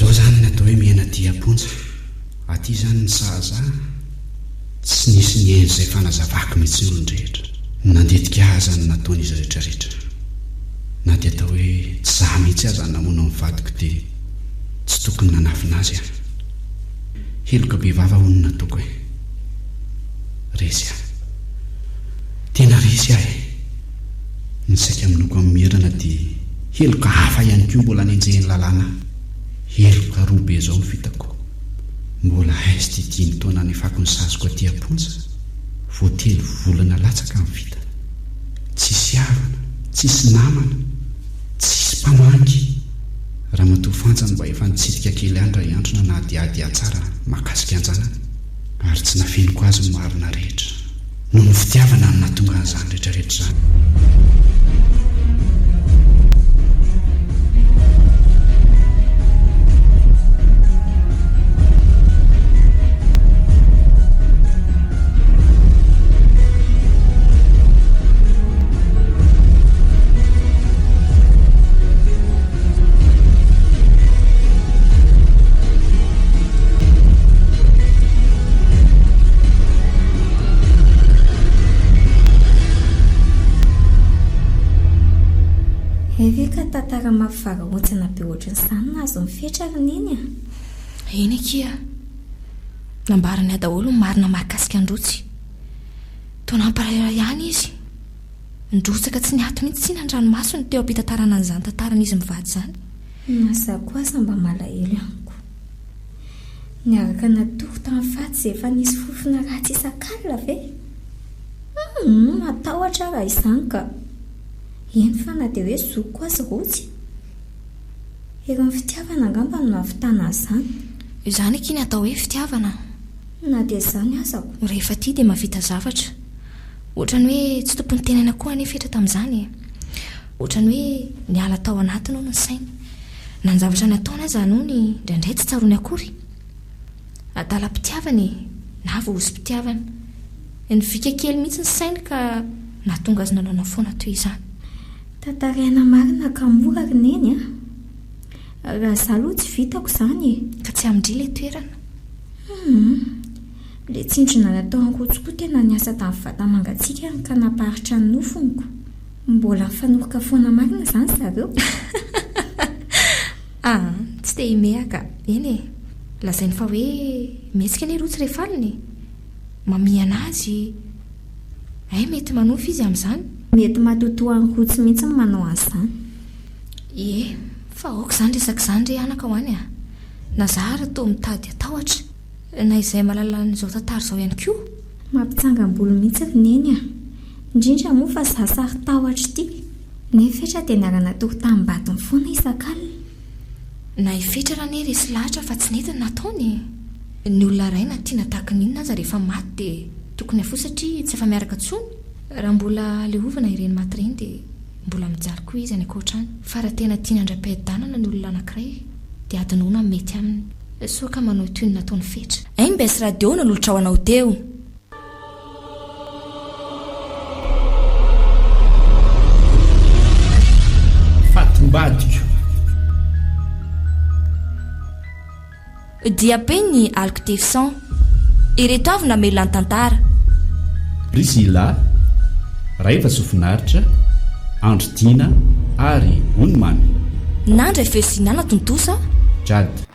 Zao zany ny atao hoe miaina aty am-ponja. Aty zany ny sahaza Tsy nisy nihaino izay fanazavako mihitsy ny olon-drehetra. Nandetika ahy aza ny nataon'izy rehetrarehetra. Na dia atao hoe tsy izaho mihitsy aza no namono ny vadiko dia tsy tokony nanafina azy aho. Heloka bevava hono no nataoko e. Resy aho. Tena resy aho e. Ny saika hamonoako an'i Mirana dia heloka hafa ihany koa mbola nenjehin'ny lalàna ahy. Heloka roa be izao no vitako. Mbola aiza ity dimy taona nefako ny saziko aty am-ponja? Vao telo volana latsaka ny vita. Tsisy havana, tsisy namana, tsisy mpamangy. Ramatoa Fanja no mba efa nitsidika kely ahy indray andro nanadihady ahy tsara mahakasika an-janany. Ary tsy nafeniko azy ny marina rehetra. Noho ny fitiavana no nahatonga an'izany rehetra rehetra izany. Hay ve ka tantara mampivarahontsana be ohatran'izany no azon'i Fetra ry Neny a! Eny akia. Nambarany ahy daholo ny marina mahakasika an-dRotsy. Toa nampalahelo ahy ihany izy. Nidrotsaka tsy niato mihitsy tsinona ny ranomasony teo am-pitantarana an'izany tantaran'izy mivady izany. Na izaho koa aza mba malahelo ihany ko. Niaraka natory tamin'ny faty izay efa nisy fofona ratsy isak'alina ve? Humm, matahotra aho raha izany ka. Eny fa na dia hoe zokiko aza rotsy. Herin'ny fitiavana angamba no nahavitana an'izany. Izany akia ny atao hoe fitiavana. Na dia izany aza ko. Rehefa tia dia mahavita zavatra. Ohatran'ny hoe tsy tompon'ny tenany koa anie Fetra tamin'izany e. Ohatran'ny hoe niala tao anatiny hono ny sainy. Na ny zavatra nataony aza nony indraindray tsy tsaroany akory. Adalam-pitiavana e, na voahoso-pitiavana. Nivika kely mihitsy ny sainy ka nahatonga azy nanaonao foana toy izany. Tantaraina marina ka mora ry Neny a! Raha za aloha tsy vitako izany e! Ka tsy amin-dry ilay toerana. Humm. Ilay tsindrona natao an-rojo koa tena niasa tamin'ny vata-mangatsiakany ka nampaharitra ny nofoniko. Mbola mifanoroka foana marina izany zareo? Aa, tsy te himehaka. Eny e! Lazainy fa hoe mihetsika anie rojo rehefa alina e! Mamihana azy. Hay mety manofy izy amin'izany. Mety matotoa an'i Rojo mihitsy ny manao an'izany. Ie, fa aoka izany resaka izany re anaka ho any a! Na za ary toa mitady hatahotra, na izay mahalala an'izao tantara izao ihany koa. Mampitsangam-bolo mihitsy ry Neny a! Indrindra moa fa za saro-tahotra ity. Nefa Fetra dia niara-natory tamim-badiny foana isak'alina. Na i Fetra ary anie resy lahatra fa tsy nety ny nataony e! Ny olona iray na tiana tahaka ny inona aza rehefa maty dia tokony hafoy satria tsy afa-miaraka intsony. Raha mbola aleovana ireny maty ireny dia mbola mijaly koa izy any ankoatra any. Fa raha tena tiany handram-piadanana ny olona anankiray dia adinoina ny mety aminy. Soa ka manao toy ny nataon'i Fetra. Mbs Radio nanolotra ho anao teo. Fatim-badiko. Diabe ny Aloky Tefson. Ireto avy namelona ny tantara. Priscilla, Raiva Sofinaritra, Andry Tiana ary Ony Mamy. Nandray feo sy nanatontosa. Jade.